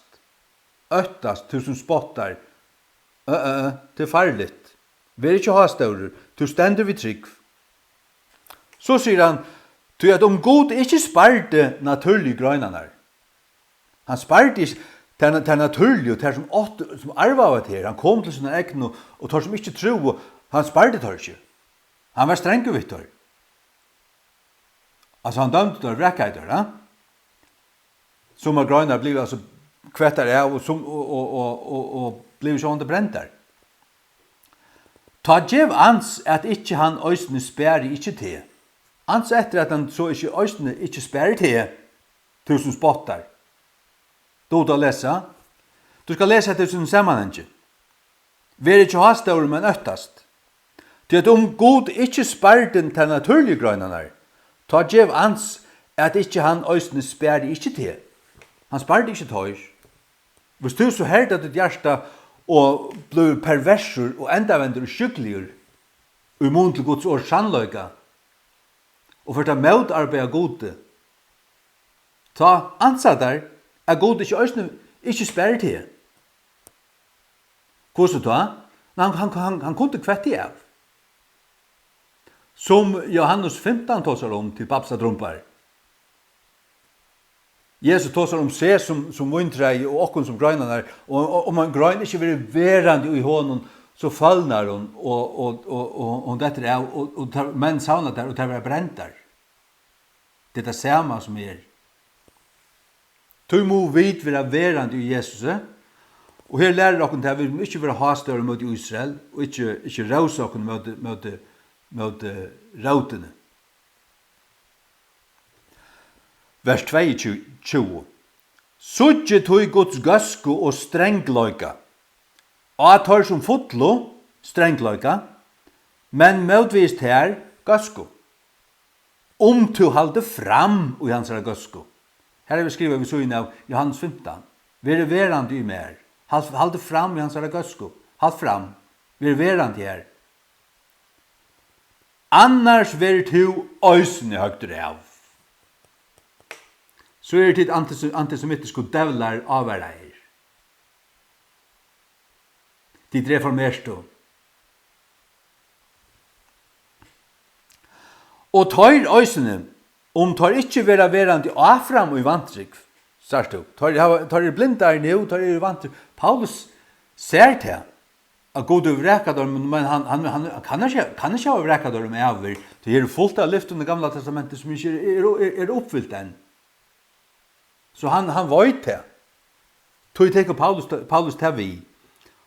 óttast, tú sum spottar, ø, ø, ø, tað er farligt. Ver ikki hástórur, tú stendur við trúgv. So sigur hann, tí at um Gud ikki spardi natúrligu greinarnar, hann spardi ikki tær, tær natúrligu, tær sum áttu, sum arvaðu hetta her, hann kom til sínar egnu, og teir sum ikki trúðu, hann spardi teir ikki. Hann var strangur við teir. Altso, hann dømdi teir, vrakaði teir, ja? Summar greinar blivu altso kvettar av og sum, og, og, og, og, og blivu sjálvandi brendar. Tá gev ans, at ikki hann eisini spari ikki teg. Ans eftir, at hann so ikki eisini ikki spari teg, tú sum spottar. Dugir tú at lesa? Tú skal lesa hetta í sínum samanhangi. Ver ikki hástórur, men óttast. Tí at um Gud ikki spardi tær natúrligu greinarnar, tá gev ans, at ikki hann eisini spari ikki teg. Hann spardi ikki teir. Viss tú so herðir títt hjarta og blívur perversur og endavendur og sjúkligur í mun til Guds orðs sannleika, og fert at mótarbeiða Gudi, tá ansa tær, at Gud ikki eisini, ikki sparir teg. Hvussu tá? Men hann, hann, hann, hann kundi kvett teg av. Sum Jóhannes fimtan tosar um til babsadrumbar. Jesus tosar um seg sum, sum víntræið og okkum sum greinarnar, og, og um ein grein ikki verður verandi í honum, so følnar hon, og, og, og, og hon dettur av, og, og tær, menn savna tær, og tær verða brendar. Tað er tað sama sum er. Tí mugu vit vera verandi í Jesusi, og her lærir okkum tað, at vit mugu ikki vera hástórur móti Ísrael, og ikki, ikki rósa okkum móti, móti, móti rótini. Vers tveyogtjúgu. Síggi tí Guds góðsku og strangleika, á teir sum fullu strangleika, men mótvegis tær góðsku, um tú haldi fram í hansara góðsku. Her er við skrivað við síðuna av Jóhannes fimtan. Verið verandi í mær. Hald, haldi fram í hansara góðsku. Halt fram. Verið verandi her. Annars verður tú eisini høgdur av. So eru tit antis-, antisemitisku devlar ávaraðir. Tit reformertu. Og teir eisini, um teir ikki verða verandi áfram í vantrúgv, sært tú, teir hava, teir eru blindar nú, teir eru í vantrúgv. Paulus sær tað, at Gud hevur vrakað teir, men, men hann, hann, hann, hann kann ikki, kann ikki hava vrakað teir um ævir, tí her er fult av lyftum í Gamla Testamenti, sum ikki er, er, er, er uppfylt enn. So hann, hann veit tað. Tí tekur Paulus, Paulus tað við.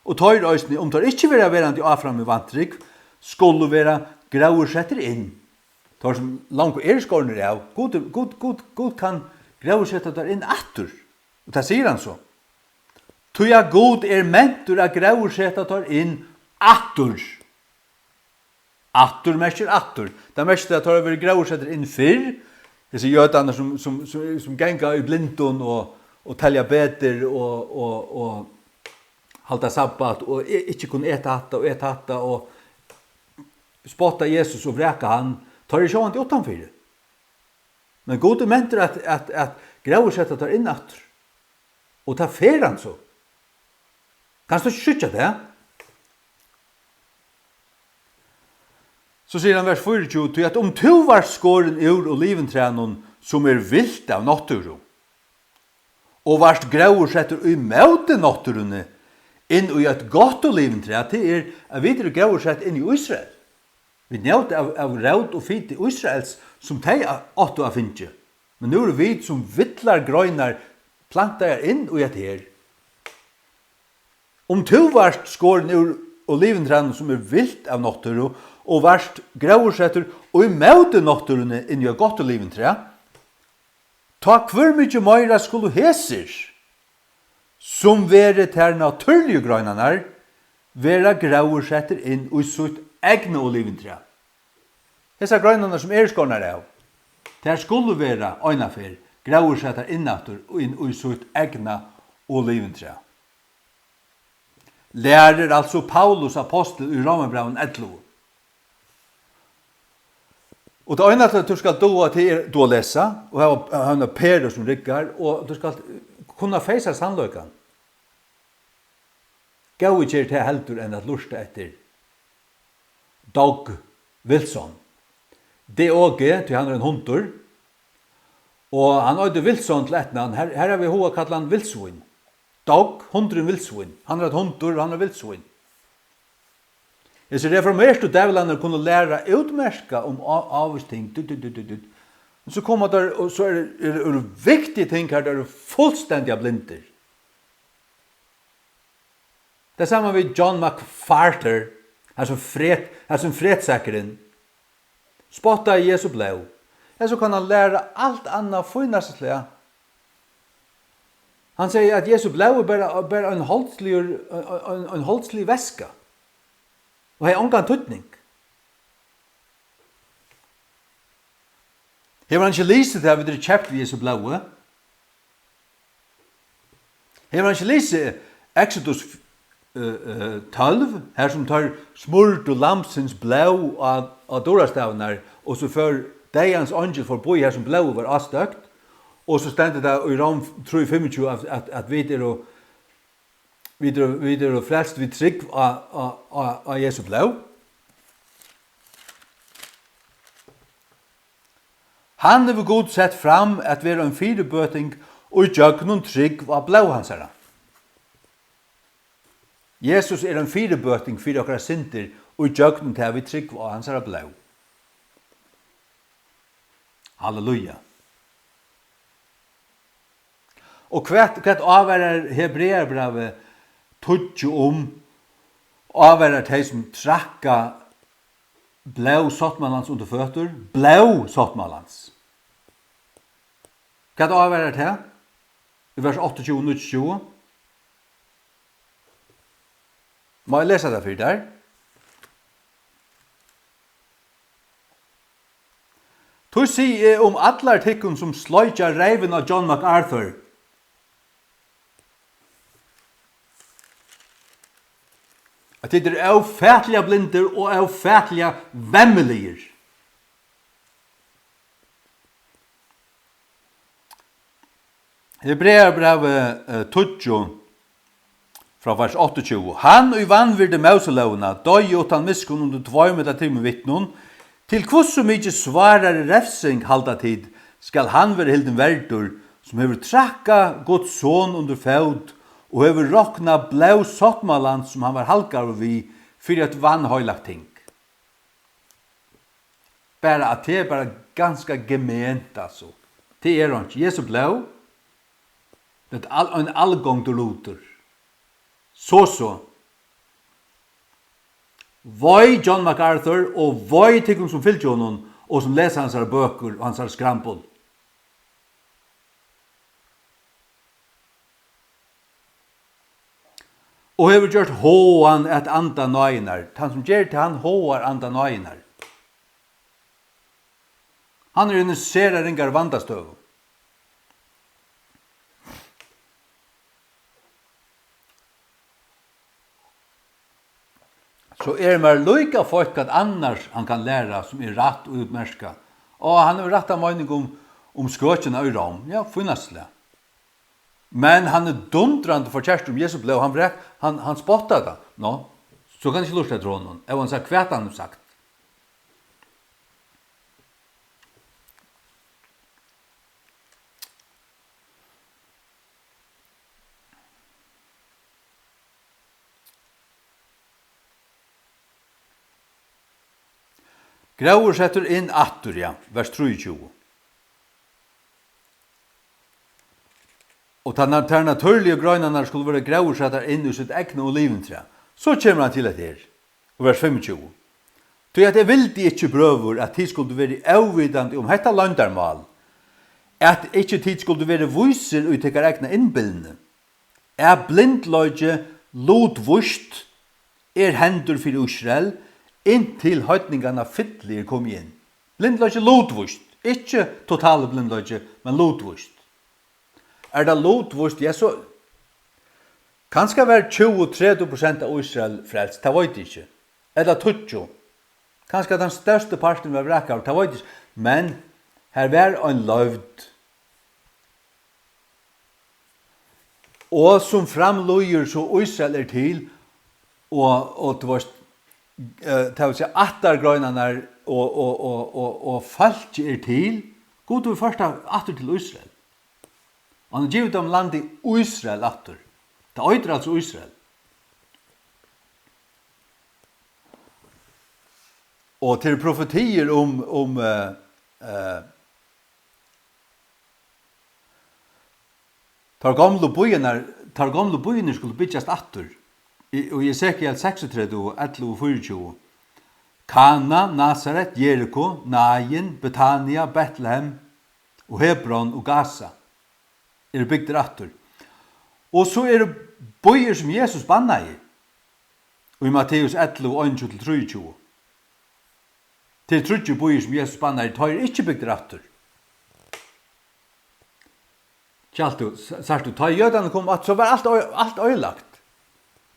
Og teir eisini, um teir ikki verða verandi áfram í vantrúgv, skulu verða gróðursettir inn. Teir sum longu eru skornir av, Gud, Gud, Gud, Gud kann gróðurseta teir inn aftur. Og tað sigur hann so. Tí at Gud er mentur at gróðurseta teir inn aftur. Aftur merkir aftur. Tað merkir, at teir hava verið gróðursettir inn fyrr. Hesir jødarnir, sum, sum, sum, sum ganga í blindum og, og telja betur og, og, og halda sabbat og e-, ikki kunna eta hatta og eta hatta og spotta Jesus og vraka hann, teir eru sjálvandi uttanfyri. Men Gud er mentur at, at, at gróðurseta teir inn aftur. Og tað fer hann so. Kanst tú ikki síggja tað? So sigur hann, vers fýraogtjúgu: Tí at um tú vart skorin úr olivintrænum, sum er vilt av náttúru, og vart gróðursettur í móti náttúruni inn í eitt gott olivintræ, tað er, at vit eru gróðursett inn í Ísrael. Vit njóta av, av rót og fiti Ísraels, sum tey a-, áttu at fingið. Men nú eru vit sum villar greinar plantaðar inn í hetta her. Um tú vart skorin úr olivintrænum, sum er vilt av náttúru, og vart gróðursettur í móti náttúruni inn í eitt gott olivintrað, tá hvør mikið meira skulu hesir, sum verið tær natúrligu greinarnar, verða gróðursettir inn í sítt egna olivintrað. Hesar greinarnar, sum eru skornar av, tær skulu verða einaferð gróðursettar inn aftur, inn í sítt egna olivintrað. Lærir altso Paulus apostul í Rómarbrævinum ellivu. Og tað eina, at tú skalt duga, tað er, duga at lesa, og hava, hava eina peru sum riggar, og tú skalt kunna feysa sannleikan. Góði ger tað heldur enn at lurta eftir Dog Wilson. D O G, tí hann er ein hundur. Og hann eitur Wilson til eftirnavn. Her, her havi eg hug at kalla hann Vildsvín. Dog, hundurin Vildsvín. Hann er eitt hundur, og hann er Vildsvín. Hesir reformertu dævlarnir kunnu læra útmerka um á-, ávís ting. Dut, dut, dut, dut, dut. Men so koma teir, og so eru, eru, eru viktig ting her, teir eru fullstendiga blindir. Tað sama við John MacArthur, hasin fred-, hasin fredsakkurin, spottaði Jesu blóð. Hesa kann hann læra alt annað fínasta slag. Hann segði, at Jesu blóð er bara, bara ein holdsligur, ein, ein, ein holdslig væska. Og hevði ongan týdning. Hevur hann ikki lisið tað, vit eru keypt við Jesu blóði? Hevur hann ikki lisið Exodus, eh, eh, tólv, har sum teir smurdu lambsins blóð á, á durastavirnar, og so fór deyðans eingil forbí, har sum blóðið var ástøkt, og so stendur tað í Róm trý fimmogtjúgu, at, at, at vit eru, vit eru, vit eru frelst við trúgv á, á, á, á Jesu blóð. Hann hevur Gud sett fram at vera ein fyribøting í gjøgnum trúgv á blóð hansara. Jesus er ein fyribøting fyri okkara syndir í gjøgnum tað, vit trúgva á hansara blóð. Halleluja. Og hvat, hvat ávarar Hebreabrævið tíggju um? Ávarar tey, sum trakka blóð sáttmálans undir føtur? Blóð sáttmálans. Hvat ávarar tað? Í vers áttaogtjúgu og níggjuogtjúgu. Má eg lesa tað fyri tær? Tí sigi eg um allar tykkum, sum sleikja reyvina á John MacArthur, at tit eru ófatiliga blindir og ófatiliga vemmiligir. Hebreabrævið, eh, tíggju, frá vers áttaogtjúgu. Hann, ið vanvirdi Móselógina, doyði uttan miskunn undir tveimum ella trimum vitnum. Til hvussu mikið svárari revsing, halda tit, skal hann vera hildin verdur, sum hevur traðkað Guds Son undir fót og hevur roknað blóð sáttmálans, sum hann var halgaður við, fyri eitt vanheilagt ting? Bara at tað er bara ganska gement, altso. Tað er einki. Jesu blóð, tað er al-, ein algongdur lutur. So, so. Vei John MacArthur, og vei tykkum, sum fylgja honum, og sum lesa hansara bøkur og hansara skrambul. Og hevur gjørt háðan at anda náðinnar. Tann, sum ger tað, hann háðar anda náðinnar. Hann er í eini sera ringari vandastøðu. So er mær líka feitt, hvat annars hann kann læra, sum er rætt og útmerkað. Og hann hevur rætta meining um, um skøkina í Róm. Ja, fínasta slag. Men hann er dundrandi forkertur um Jesu blóð. Hann vrak-, hann, hann spottar tað. Nå, so kann eg ikki lurta eftir honum, ella hann sagt, hvat hann hevur sagt. Gróðursettur inn aftur, ja, vers trýogtjúgu. Og tær na-, tær natúrligu greinarnar skulu verða gróðursettar inn í sítt egna olivintrað. So kemur hann til hetta her, og vers fimmogtjúgu. Tí at eg vildi ikki, brøður, at tit skuldu verið óvitandi um hetta loyndarmál, at ikki tit skuldu verið vísir í tykkara egna innbilni, at blindleiki lutvíst er hendur fyri Ísrael, inntil heidninganna fylli er komið inn. Blindleiki lutvíst, ikki totalur blindleiki, men lutvíst. Er tað lutvíst, ja, so kanska var tjúgu, tretivu prosent av Ísrael frelst, tað veit eg ikki. Ella tíggju. Kanska tann størsti parturin var vrakaður, tað veit eg ikki. Men har var ein loyvd. Og sum framlíður, so Ísrael er til, og, og tú veist, eh, tað vil siga, ættargreinarnar og, og, og, og, og fólkið er til. Gud hevur ført tað aftur til Ísrael. Og hann hevur givið teimum landið Ísrael aftur. Tað eitur altso Ísrael. Og til profetiir um, um, eh, eh, teir gomlu býirnar, teir gomlu býirnir skulu byggjast aftur. Í, í Esekiel seksogtretivu, ellivu og fýraogtjúgu. Kana, Nasaret, Jeriko, Nain, Betania, Betlehem og Hebron og Gaza eru bygdir aftur. Og so eru býir, sum Jesus bannaði í Matteus ellivu, einogtjúgu til trýogtjúgu. Tað eru tríggir býir, sum Jesus bannaði, teir eru ikki bygdir aftur. Skalt tú, s-, sært tú, tá ið jødarnir komu aftur, so var alt oy-, alt oyðilagt.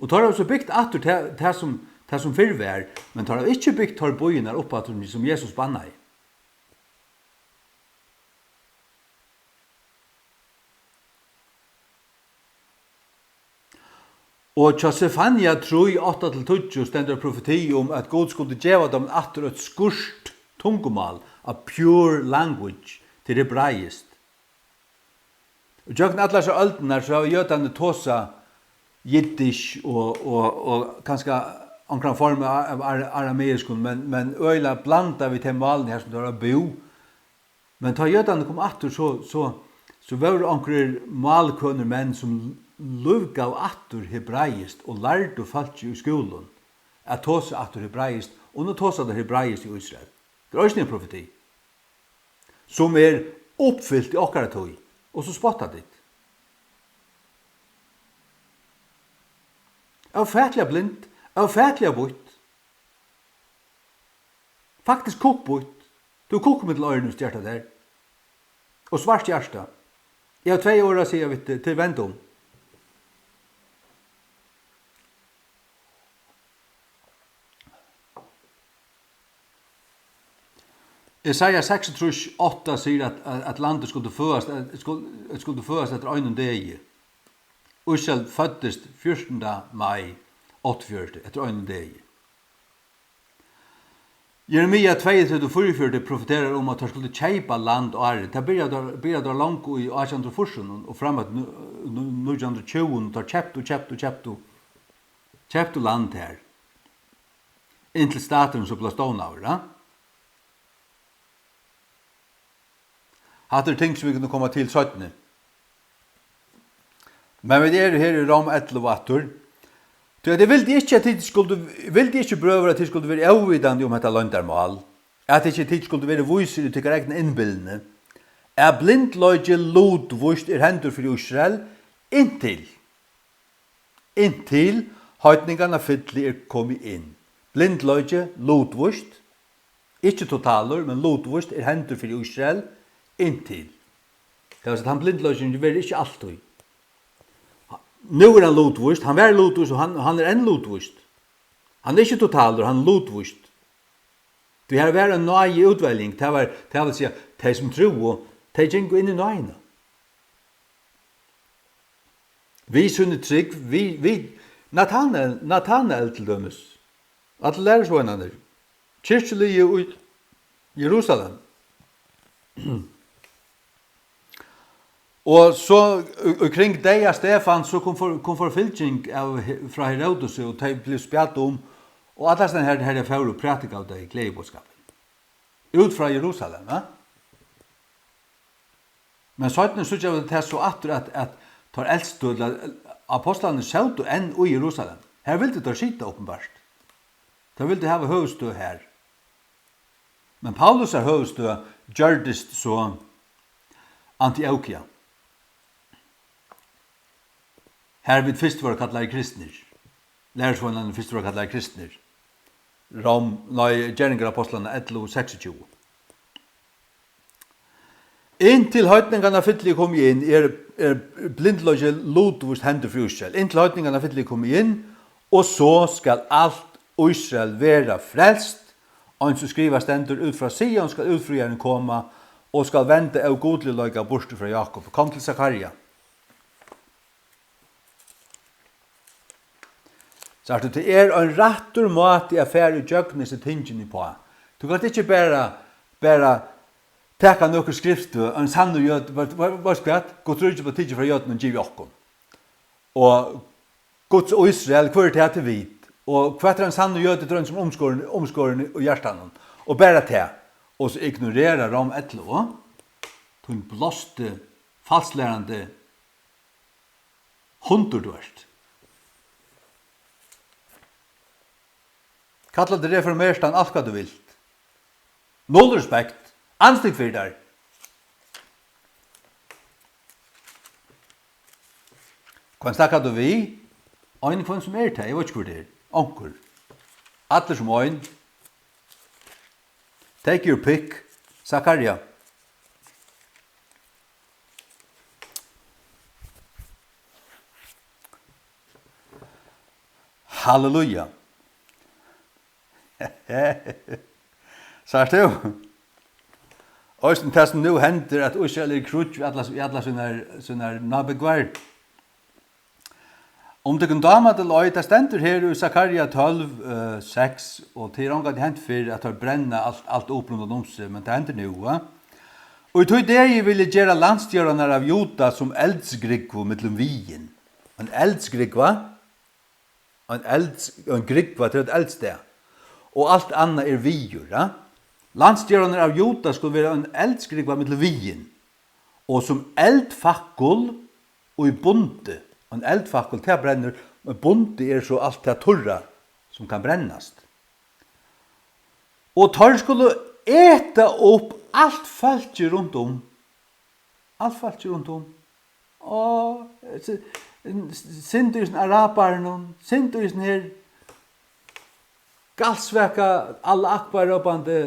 Og teir hava so bygt aftur tað, tað sum, tað sum fyrr var, men teir hava ikki bygt teir býirnar upp aftur, sum Jesus bannaði. Og hjá Sefania trý, átta til tíggju stendur eitt profeti um, at Gud skuldi geva teimum aftur eitt skýrt tungumál, a pure language, til hebraiskt. Og gjøgnum allar hesar øldirnar, so hava jødarnir tosað jiddisch og, og, og kanska onkran form av, av ar-, arameiskum, men, men øgiliga blandað við tey málini her, sum teir hava búð. Men tá jødarnir komu aftur, so, so, so vóru onkrir málkønir menn, sum lívgavu aftur hebraiskt og lærdu fólkið í skúlum at tosa aftur hebraiskt, og nú tosa teir hebraiskt í Ísrael. Tað er eisini ein profeti, sum er uppfylt í okkara tíð, og so spotta tit. Ófatiliga blind, ófatiliga býtt. Faktiskt kukkbýtt. Tú er kukkur millum oyruni, stjarta tær. Og svart hjarta. Eg havi tvey orð at siga við teg, til vend um. Esaias seksogtrýss átta sigur, at, at, at landið skuldi føðast, at skul-, at skuldi føðast eftir einum degi. Ísrael føddist fjúrtanda mai áttaogfjøruti, eftir einum degi. Jeremia tveyogtretivu fýraogfjøruti profeterar um, at teir skuldu keypa land áðrenn. Tað byrjaði teir, byrjaði teir longu í átjan hundrað og fýrsunum og fram at nú-, nú-, nítjan hundrað og tjúgu, teir keyptu og keyptu og keyptu, keyptu land her, inntil staturin so bleiv stovnaður, ja? Hatta eru ting, sum vit kunnu koma til seinni. Men vit eru her í Rom ellivu aftur. Tí at eg vildi ikki, at tit skuldu, vildi ikki, brøður, at tit skuldu verið óvitandi um hetta loyndarmál, at ikki tit skuldu verið vísir í tykkara egna innbilni, at blindleiki lutvíst er hendur fyri Ísrael, inntil, inntil heidninganna fylli er komið inn. Blindleiki lutvíst, ikki totalur, men lutvíst er hendur fyri Ísrael, inntil. Tað vil siga, at hann blindleikin verður ikki altíð. Nú er hann lutvíst, hann var lutvíst, og hann, hann er enn lutvíst. Hann er ikki totalur, hann er lutvíst. Tí har var ein náði útveljing, tað var, tað vil siga, tey sum trúðu, tey gingu inn í náðina. Við síni trúgv, við, við Natanael, Natanael til dømis. Allir lærisveinarnir. Kirkjuliðið í Jerusalem. Og so í, í kring deyða Stefans, so kom for-, kom forfylging av he-, frá Herodusi, og tey blivu spjadd um, og allastaðni har, har tey fóru, prædikaðu tey gleðiboðskapin. Út frá Jerusalem, ja? Men seinni síggja vit tað so aftur, at, at teir elstu, ella apostlarnir, sótu enn í Jerusalem. Har vildu teir sita, openbart. Teir vildu hava høvuðsstøð har. Men Paulusar høvuðsstøð gjørdist so Antiokia, har vit fyrst vóru kallaðir kristnir. Lærisveinarnir fyrst vóru kallaðir kristnir. Rom, nei, Gerningar Apostlanna ellivu seksogtjúgu. Inntil heidningarnar fylliga komu inn, er, er blindleiki lutvíst hendur fyri Ísrael. Inntil heidningarnar fylliga komu inn, og so skal alt Ísrael vera frelst, eins og skrivað stendur: Út frá Sion skal útfríarin koma, og skal venda ógudligleika burtur frá Jákup. Kom til Sakaria. Sært tú, tað er ein rættur máti at fara ígjøgnum hesi tingini uppá. Tú kanst ikki bara, bara taka nøkur skriftstøð, ein sannur jødi, veit, veit, veitst hvat? Guds ríki var tikið frá jødunum og givið okkum. Og Guds og Ísrael, hvør er tað til vit? Og hvat er ein sannur jødi, til ein sum er umskorin, umskorin í hjartanum? Og bara tað. Og so ignorera Rom ellivu. Tín blásti, falslærandi hundur tú ert. Kalla teg reformertan, alt hvat tú vilt. Null respekt. Andstygd fyri tær. Hvønn snakkar tú við? Ein hvønn sum er tað, eg veit ikki, hvør tað er. Onkur. Allir sum ein. Take your pick. Zakaria. Halleluja. Sært tú? Eisini tað sum nú hendir, at Ísrael er í kríggj við allar, við allar sínar, sínar nábúgvar. Um tykkum dámar til ei, tað stendur her í Zakaria tólv, eh, seks, og tað er ongantíð hent fyrr, at teir brenna alt, alt upp rundan um seg, men tað hendir nú, va? Og í tí degi vil eg gera landsstjórarnar av Juda sum eldsgrúgvu millum viðin. Ein eldsgrúgva, ein elds-, ein grúgva, tað er eitt eldstað. Og alt annað er viður, ja? Landsstjórarnir av Juda skulu vera ein eldsgrúgva millum viðin, og sum eldfakul í bundi. Ein eldfakul, tað brennur, men bundi er so alt tað turra, sum kann brennast. Og teir skulu eta upp alt fólkið runt um. Alt fólkið runt um. Á, sy-, synd í hesum arabaranum, synd í hesum her galsvaka Allah Akbar rópandi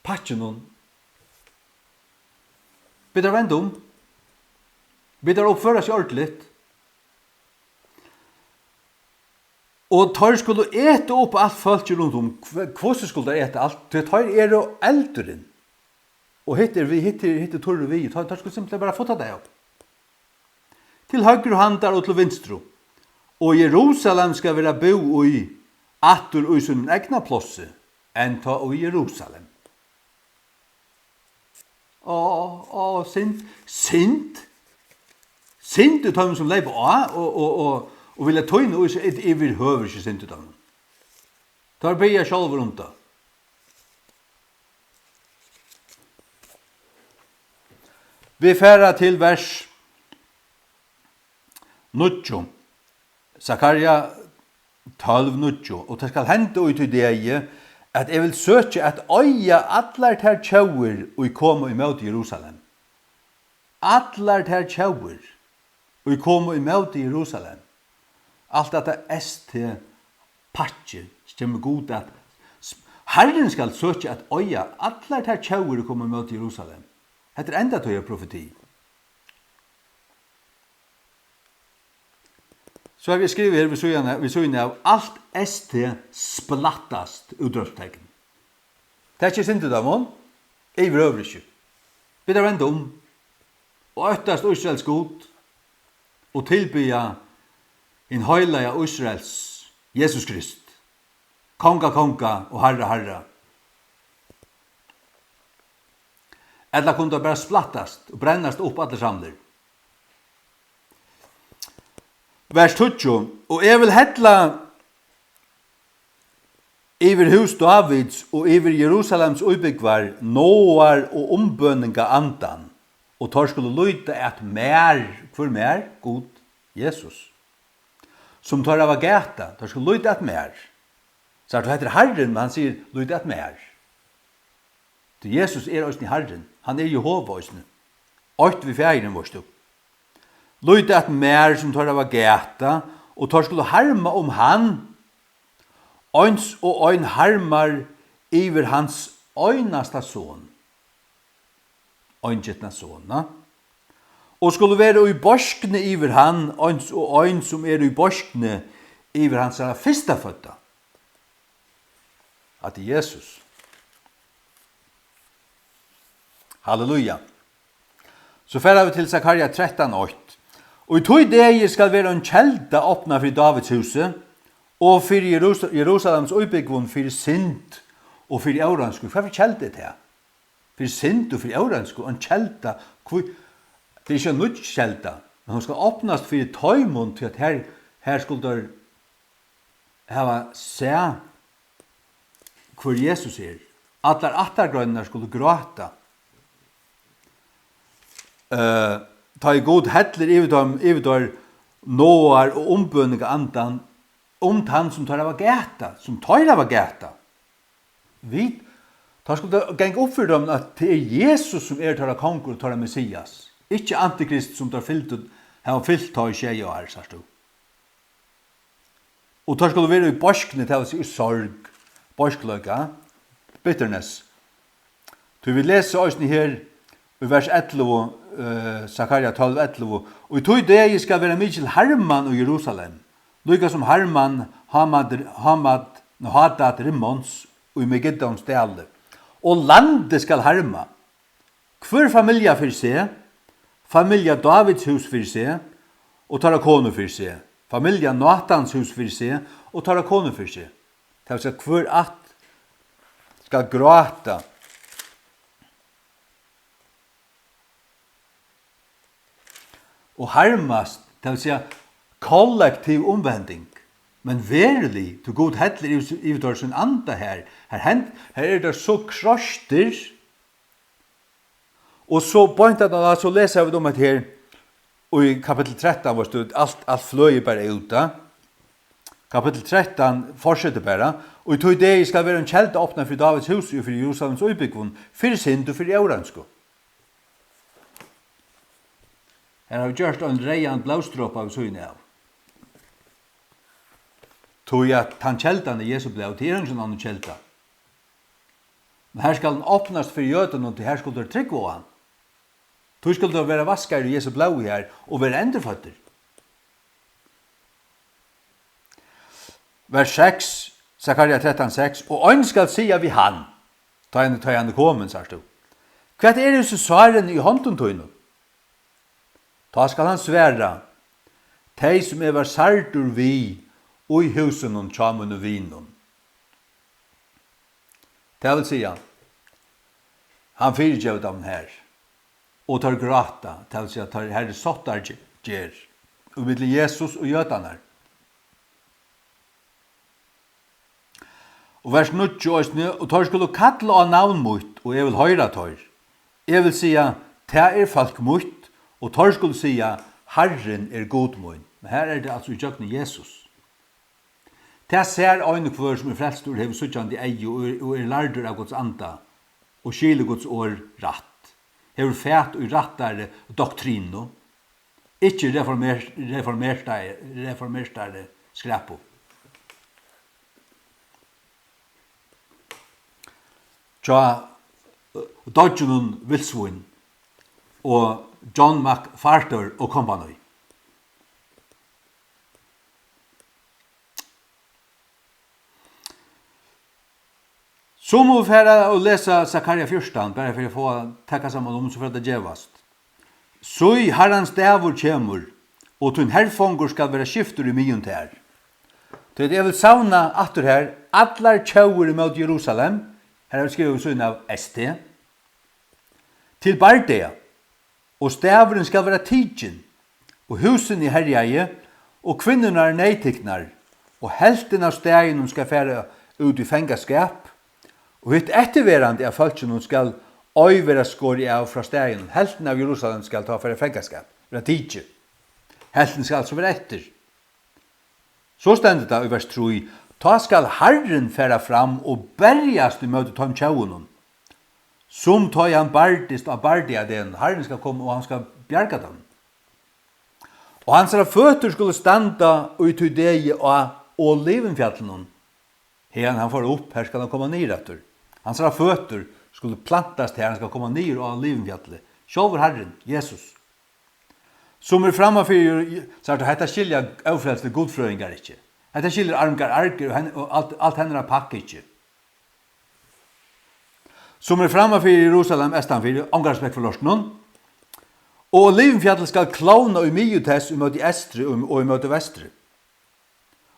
pakkinum. Bið teir venda um. Bið teir uppføra seg ordiligt. Og teir skulu eta upp alt fólkið runt um. Hv-, hvussu skulu teir eta alt? Tí teir eru eldurin. Og hitt er við, hitt er, hitt er turrur við. Teir, teir skulu simpelthen bara futta tað av. Til høgru handar og til vinstru. Og Jerusalem skal vera búð í, aftur í sínum egna plássi, enn tá í Jerusalem. Á, á, synd, synd. Synd í teimum, sum leypa á og, og, og, og vilja týna í seg, er yvirhøvur ikki synd í teimum. Teir biðja sjálvir um tað. Vit fara til vers níggju. Zakaria tólv níggju: Og tað skal henda í tí degi, at eg vil søkja at oyða allar tær tjóðir, ið koma ímóti Jerusalem. Allar tær tjóðir, ið koma ímóti Jerusalem. Alt hetta S T pakki, kemur Gud at s-, Harrin skal søkja at oyða allar tær tjóðir, ið koma ímóti Jerusalem. Hetta er endatíðar profeti. So havi eg skrivað her við síðuna, við síðuna av: alt S T splattast! Útrópstekn. Takið syndin av honum, yvirhøvur ikki. Bið teir venda um og óttast Ísraels Gud og tilbiðja hin heilaga Ísraels Jesus Krist, Konga konga og Harra harra. Ella kunnu teir bara splattast og brennast upp allir samlir? Vers tíggju: Og eg vil hella yvir hús Dávids og yvir Jerusalems íbúgvar náðar- og umbøningarandan, og teir skulu líta at mær. Hvør mær? Gud, Jesus, sum teir hava gatað. Teir skulu líta at mær. Sært tú, hetta er Harrin, men hann sigur: Lít at mær. Tí Jesus er eisini Harrin, hann er Jehova eisini. Eitt við Faðirin, veitst tú. Lít at mær, sum teir hava gatað, og teir skulu harma um hann, eins og ein harmar yvir hans einasta son, eingitna son, na? Og skulu vera í beiskni yvir hann, eins og ein, sum er í beiskni yvir hansara fyrstafødda. Hatta er Jesus. Halleluja. So fara vit til Zakaria trettan eitt. Og í tí degi skal vera ein kelda opnað fyri Dávids húsi, og fyri Jerus-, Jerusalems íbúgvum fyri synd og fyri óreinsku. Hvat fyri kelda er tað? Fyri synd og fyri óreinsku, ein kelda, hví, tað er ikki ein nýggj kelda, men hon skal opnast fyri teimum, tí at her, her skulu teir hava sæð, hvør Jesus er. Allar ættargreinarnar skulu gráta. Eh, tá ið Gud hellir yvir teim, yvir teir náðar og umbøningarandan, um tann, sum teir hava gatað, sum teir hava gatað. Vit, tá skulu tað ganga upp fyri teimum, at tað er Jesus, sum er teirra kongur og teirra Messias, ikki Antikrist, sum teir fylgdu, hava fylgt tá í sjey ár, sært tú. Og teir skulu vera í beiskni, tað vil siga í sorg, beiskleika, bitterness. Tí vit lesa eisini her í vers ellivu, eh, Sakaria tólv ellivu: "Og í tí degi skal vera mikil harman í Jerusalem, líka sum harman Hamad, Hamad, Hadad Rimmons í Megiddons dali, og landið skal harma, hvør familja fyri seg, familja Dávids hús fyri seg, og teirra konur fyri seg, familja Natans hús fyri seg, og teirra konur fyri seg." Tað vil siga, hvør ætt skal gráta og harmast, tað vil siga, kollektiv umvending. Men verulig, tí Gud hellir yvir, yvir teir sín anda her. Her hend-, her eru teir so kroystir, og so beint at, so lesa vit um hetta her í kapittul trettan, veitst tú, alt, alt fløðir bara út, ja. Kapittul trettan fortsetir bara: "Og í tí degi skal vera ein kelda opnað fyri Dávids húsi og fyri Jerusalems íbúgvum, fyri synd og fyri óreinsku." Her hava vit gjørt ein reyðan blóðsdropa við síðuna av. Tí at tann keldan er Jesu blóð, tað er eingin annan kelda. Men her skal hann opnast fyri jødunum, tí her skulu teir trúgva á hann. Tí skulu teir vera vaskaðir í Jesu blóði her og vera endurføddir. Vers seks, Sakaria trettan seks: "Og ein skal siga við hann," tá hann, tá hann er komin, sært tú: "Hvat eru hesi sárini í hondum tínum?" Tá skal hann svara: "Tey, sum eg var særdur við í húsinum hjá mínum vinum." Tað vil siga, hann fyrigevur teimum her, og teir gráta, tað vil siga, teir, her er sáttargerð ímillum Jesus og jødarnar. Og vers níggju eisini: "Og teir skulu kalla á navn mítt, og eg vil hoyra teir. Eg vil siga: Tað er fólk mítt, og teir skulu siga: Harrin er Gud mín." Men her er tað altso ígjøgnum Jesus. Tað sær ein og hvør, sum er frelstur, hevur síggjandi eygu og er, og er lærdur av Guds anda og skilur Guds orð rætt, hevur fat í rættari doktrinu, ikki reformer-, reformertari, reformertari skræpu. Hjá, eh, doyggjunum vildsvín og John MacArthur og kompani. So mugu vit fara og lesa Sakaria fjúrtan, bara fyri at fáa taka saman um, so fer tað at gevast. Sí, Harrans dagur kemur, og tín herfongur skal vera skiftur í miðjum tær. Tí at eg vil savna aftur her allar tjóðir ímóti Jerusalem, her havi eg skrivað við síðuna av S T, til bardaga, og staðurin skal vera tikin, og húsini herjaði, og kvinnurnar neyðtiknar, og helvtin av staðinum skal fara út í fangaskap, og hitt eftirverandi av fólkinum skal ei vera skorið av frá staðinum. Helvtin av Jerusalem skal tá fara í fangaskap, vera tikið. Helvtin skal altso vera eftir. So stendur tað í vers trý: Tá skal Harrin fara fram og berjast ímóti teim tjóðunum, sum tá ið hann bardist á bardagadegnum. Harrin skal koma, og hann skal bjarga teimum. Og hansara føtur skulu standa í tí degi á Olivinfjallinum. Haðan hann fór upp, her skal hann koma niður aftur. Hansara føtur skulu plantast har, hann skal koma niður á Olivinfjallið. Sjálvur Harrin, Jesus. Sum er framman fyri, sært tú, hetta skilja ófrelstir gudfrøðingar ikki. Hetta skilur Armgar Arger og hen-, og alt, alt hennara pakk ikki. Sum er framman fyri Jerusalem, eystan fyri, ongan respekt fyri lortinum. Og Olivinfjallið skal klovna í miðju tess ímóti eystri og, og ímóti vestri.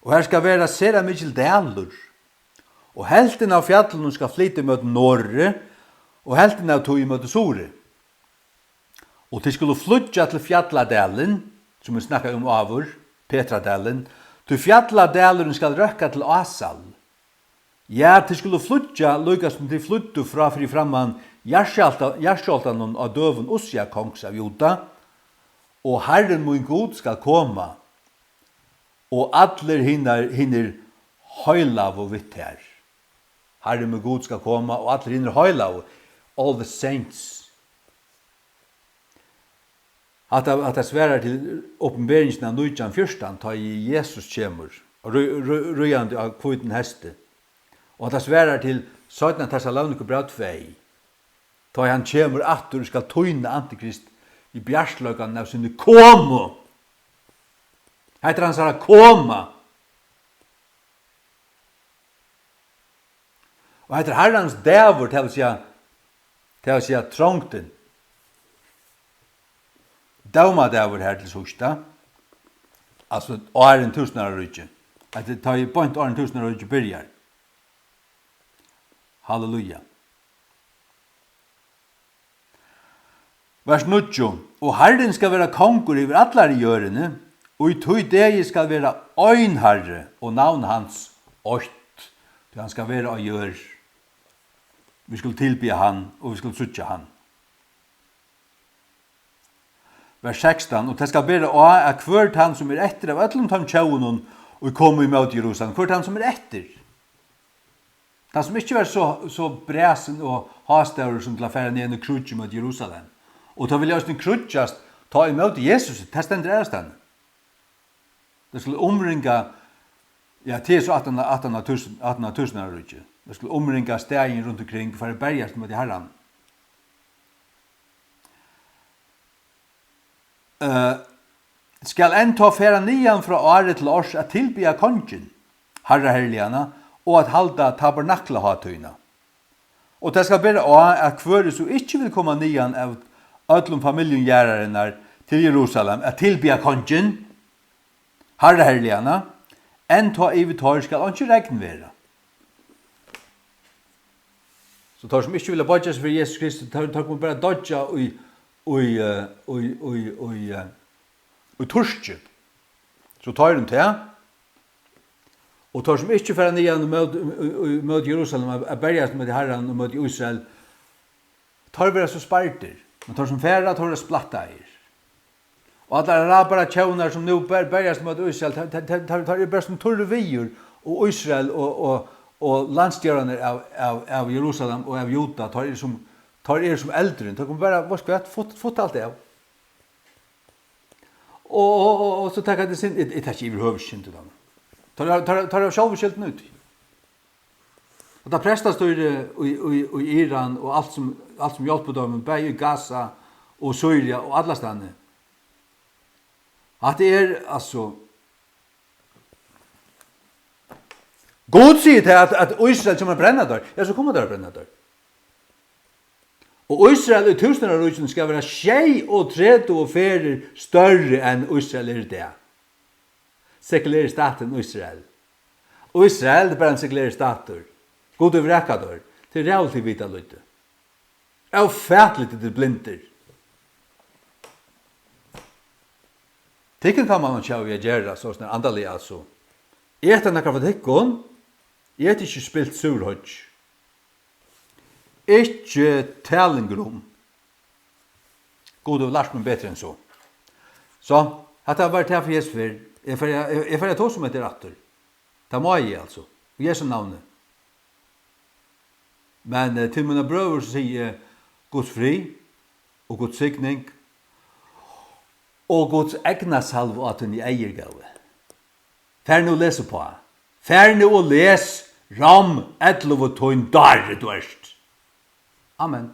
Og har skal vera sera mikil dalur. Og helvtin av fjallinum skal flyta ímóti norðri, og helvtin av tí ímóti suðri. Og tit skulu flýggja til fjalladalin, sum vit snakkaðu um áður, Petradalin, tí fjalladalurin skal røkka til Ásal. Ja, tit skulu flýggja, líka sum tit flýddu frá fyri framman jarðskjálvta-, jarðskjálvtanum á døgum Ussia kongs av Juda, og Harrin mín Gud skal koma, og allir hinar, hinir heilagu við tær. Harrin mín Gud skal koma, og allir hinir heilagu, all the saints. Hatta, hatta svarar til Opinberingina nítjan fjúrtan, tá ið Jesus kemur, rí-, rí-, ríðandi á hvítum hesti. Og hatta svarar til seinna Tessalonikabræv tvey, tá ið hann kemur aftur og skal týna antikrist í bjartleikanum av síni komu. Hetta er hansara koma. Og hetta er Harrans dagur, tað vil siga, tað vil siga trongdin. Dómadagur her til síðst, tá. Altso, áðrenn túsundáraríkið. Hetta er tá ið beint áðrenn túsundáraríkið byrjar. Halleluja. Vers níggju: Og Harrin skal vera kongur yvir allari jørðini, og í tí degi skal vera ein Harri, og navn hans eitt, tí hann skal vera á jørð. Vit skulu tilbiðja hann, og vit skulu síggja hann. Vers sekstan: Og tað skal bera á, at hvør tann, sum er eftir av øllum teimum tjóðunum, ið komu ímóti Jerusalem, hvør tann, sum er eftir, tann, sum ikki var so, so bræsin og hástæður sum til at fara niðan í kríggj móti Jerusalem. Og tá vilja eisini kríggjast, tá ímóti Jesus, tað stendur aðrastaðni. Tað skal umringa, ja, tað er so aftan á, aftan á túsund, aftan á túsundáraríkið. Tað skal umringa staðin runt umkring, fara at berjast móti Harran. Eh, skal enn tá fara niðan frá ári til árs at tilbiðja kongin, Harra herliganna, og at halda tabernaklahátíðina. Og tað skal bera á, at hvør so ikki vil koma niðan av øllum familjum jarðarinnar til Jerusalem at tilbiðja kongin, Harra herliganna, enn tá yvir teir skal einki regn vera. So teir, sum ikki vilja boyggja seg fyri Jesus Kristus, teir, teir kunnu bara doyggja í, í, eh, í, í, í, eh, í turki. So teir um tað. Og teir, sum ikki fara niðan ímóti, í, í, ímóti Jerusalem, at, at berjast móti Harran og móti Ísrael, teir verða so spardir. Men teir, sum fara, teir verða splattaðir. Og allar arabarar tjónar, sum nú ber-, berjast móti Ísrael, teir, teir, teir, teir, teir eru bara sum turrur viður, og Ísrael og, og, og landsstjóranir av, av, av Jerusalem og av Juda, teir eru sum, teir eru sum eldurin. Teir kunnu bara, veitst hvat, futta, futta alt av. Og, og, og, og so taka tey synd, eg, eg taki yvirhøvur ikki synd í teimum. Teir, teir, teir hava sjálvir skyldina í tí. Og tað prestastýrið í, í, í Iran og alt sum, alt sum hjálpir teimum, bæði í Gaza og Sýria og allastaðni. Hatta er, altso, Gud sigur tað, at, at Ísrael kemur at brenna teir. Ja, so koma teir at brenna teir. Og Ísrael í túsundáraríkinum skal vera sjeyogtretivu ferðir størri enn Ísrael er í dag. Sekuleri staturin Ísrael. Og Ísrael, tað er bara ein sekulerur statur. Gud hevur vrakað teir. Tað er ræðuligt, tit vita lítið. Ófatiligt, tit eru blindir. Tykkum kann man ikki hava við at gera, so snart andaliga, altso. Eg eti nakað frá tykkum, eg eti ikki spilt súrhoyggj. Ikki talingur um. Gud hevur lært meg betri enn so. So, hatta var tað fyri hesa ferð. Eg fari, eg, eg fari at tosa um hetta aftur. Tað má eg, altso. Í Jesu navni. Men, eh, til mínar brøður, so sigi eg, Guds frið og Guds signing og Guds eygnasalvu á tíni eygu, góði. Far nú og les uppá. Far nú og les Rom ellivu, tín dári tú ert. Amen.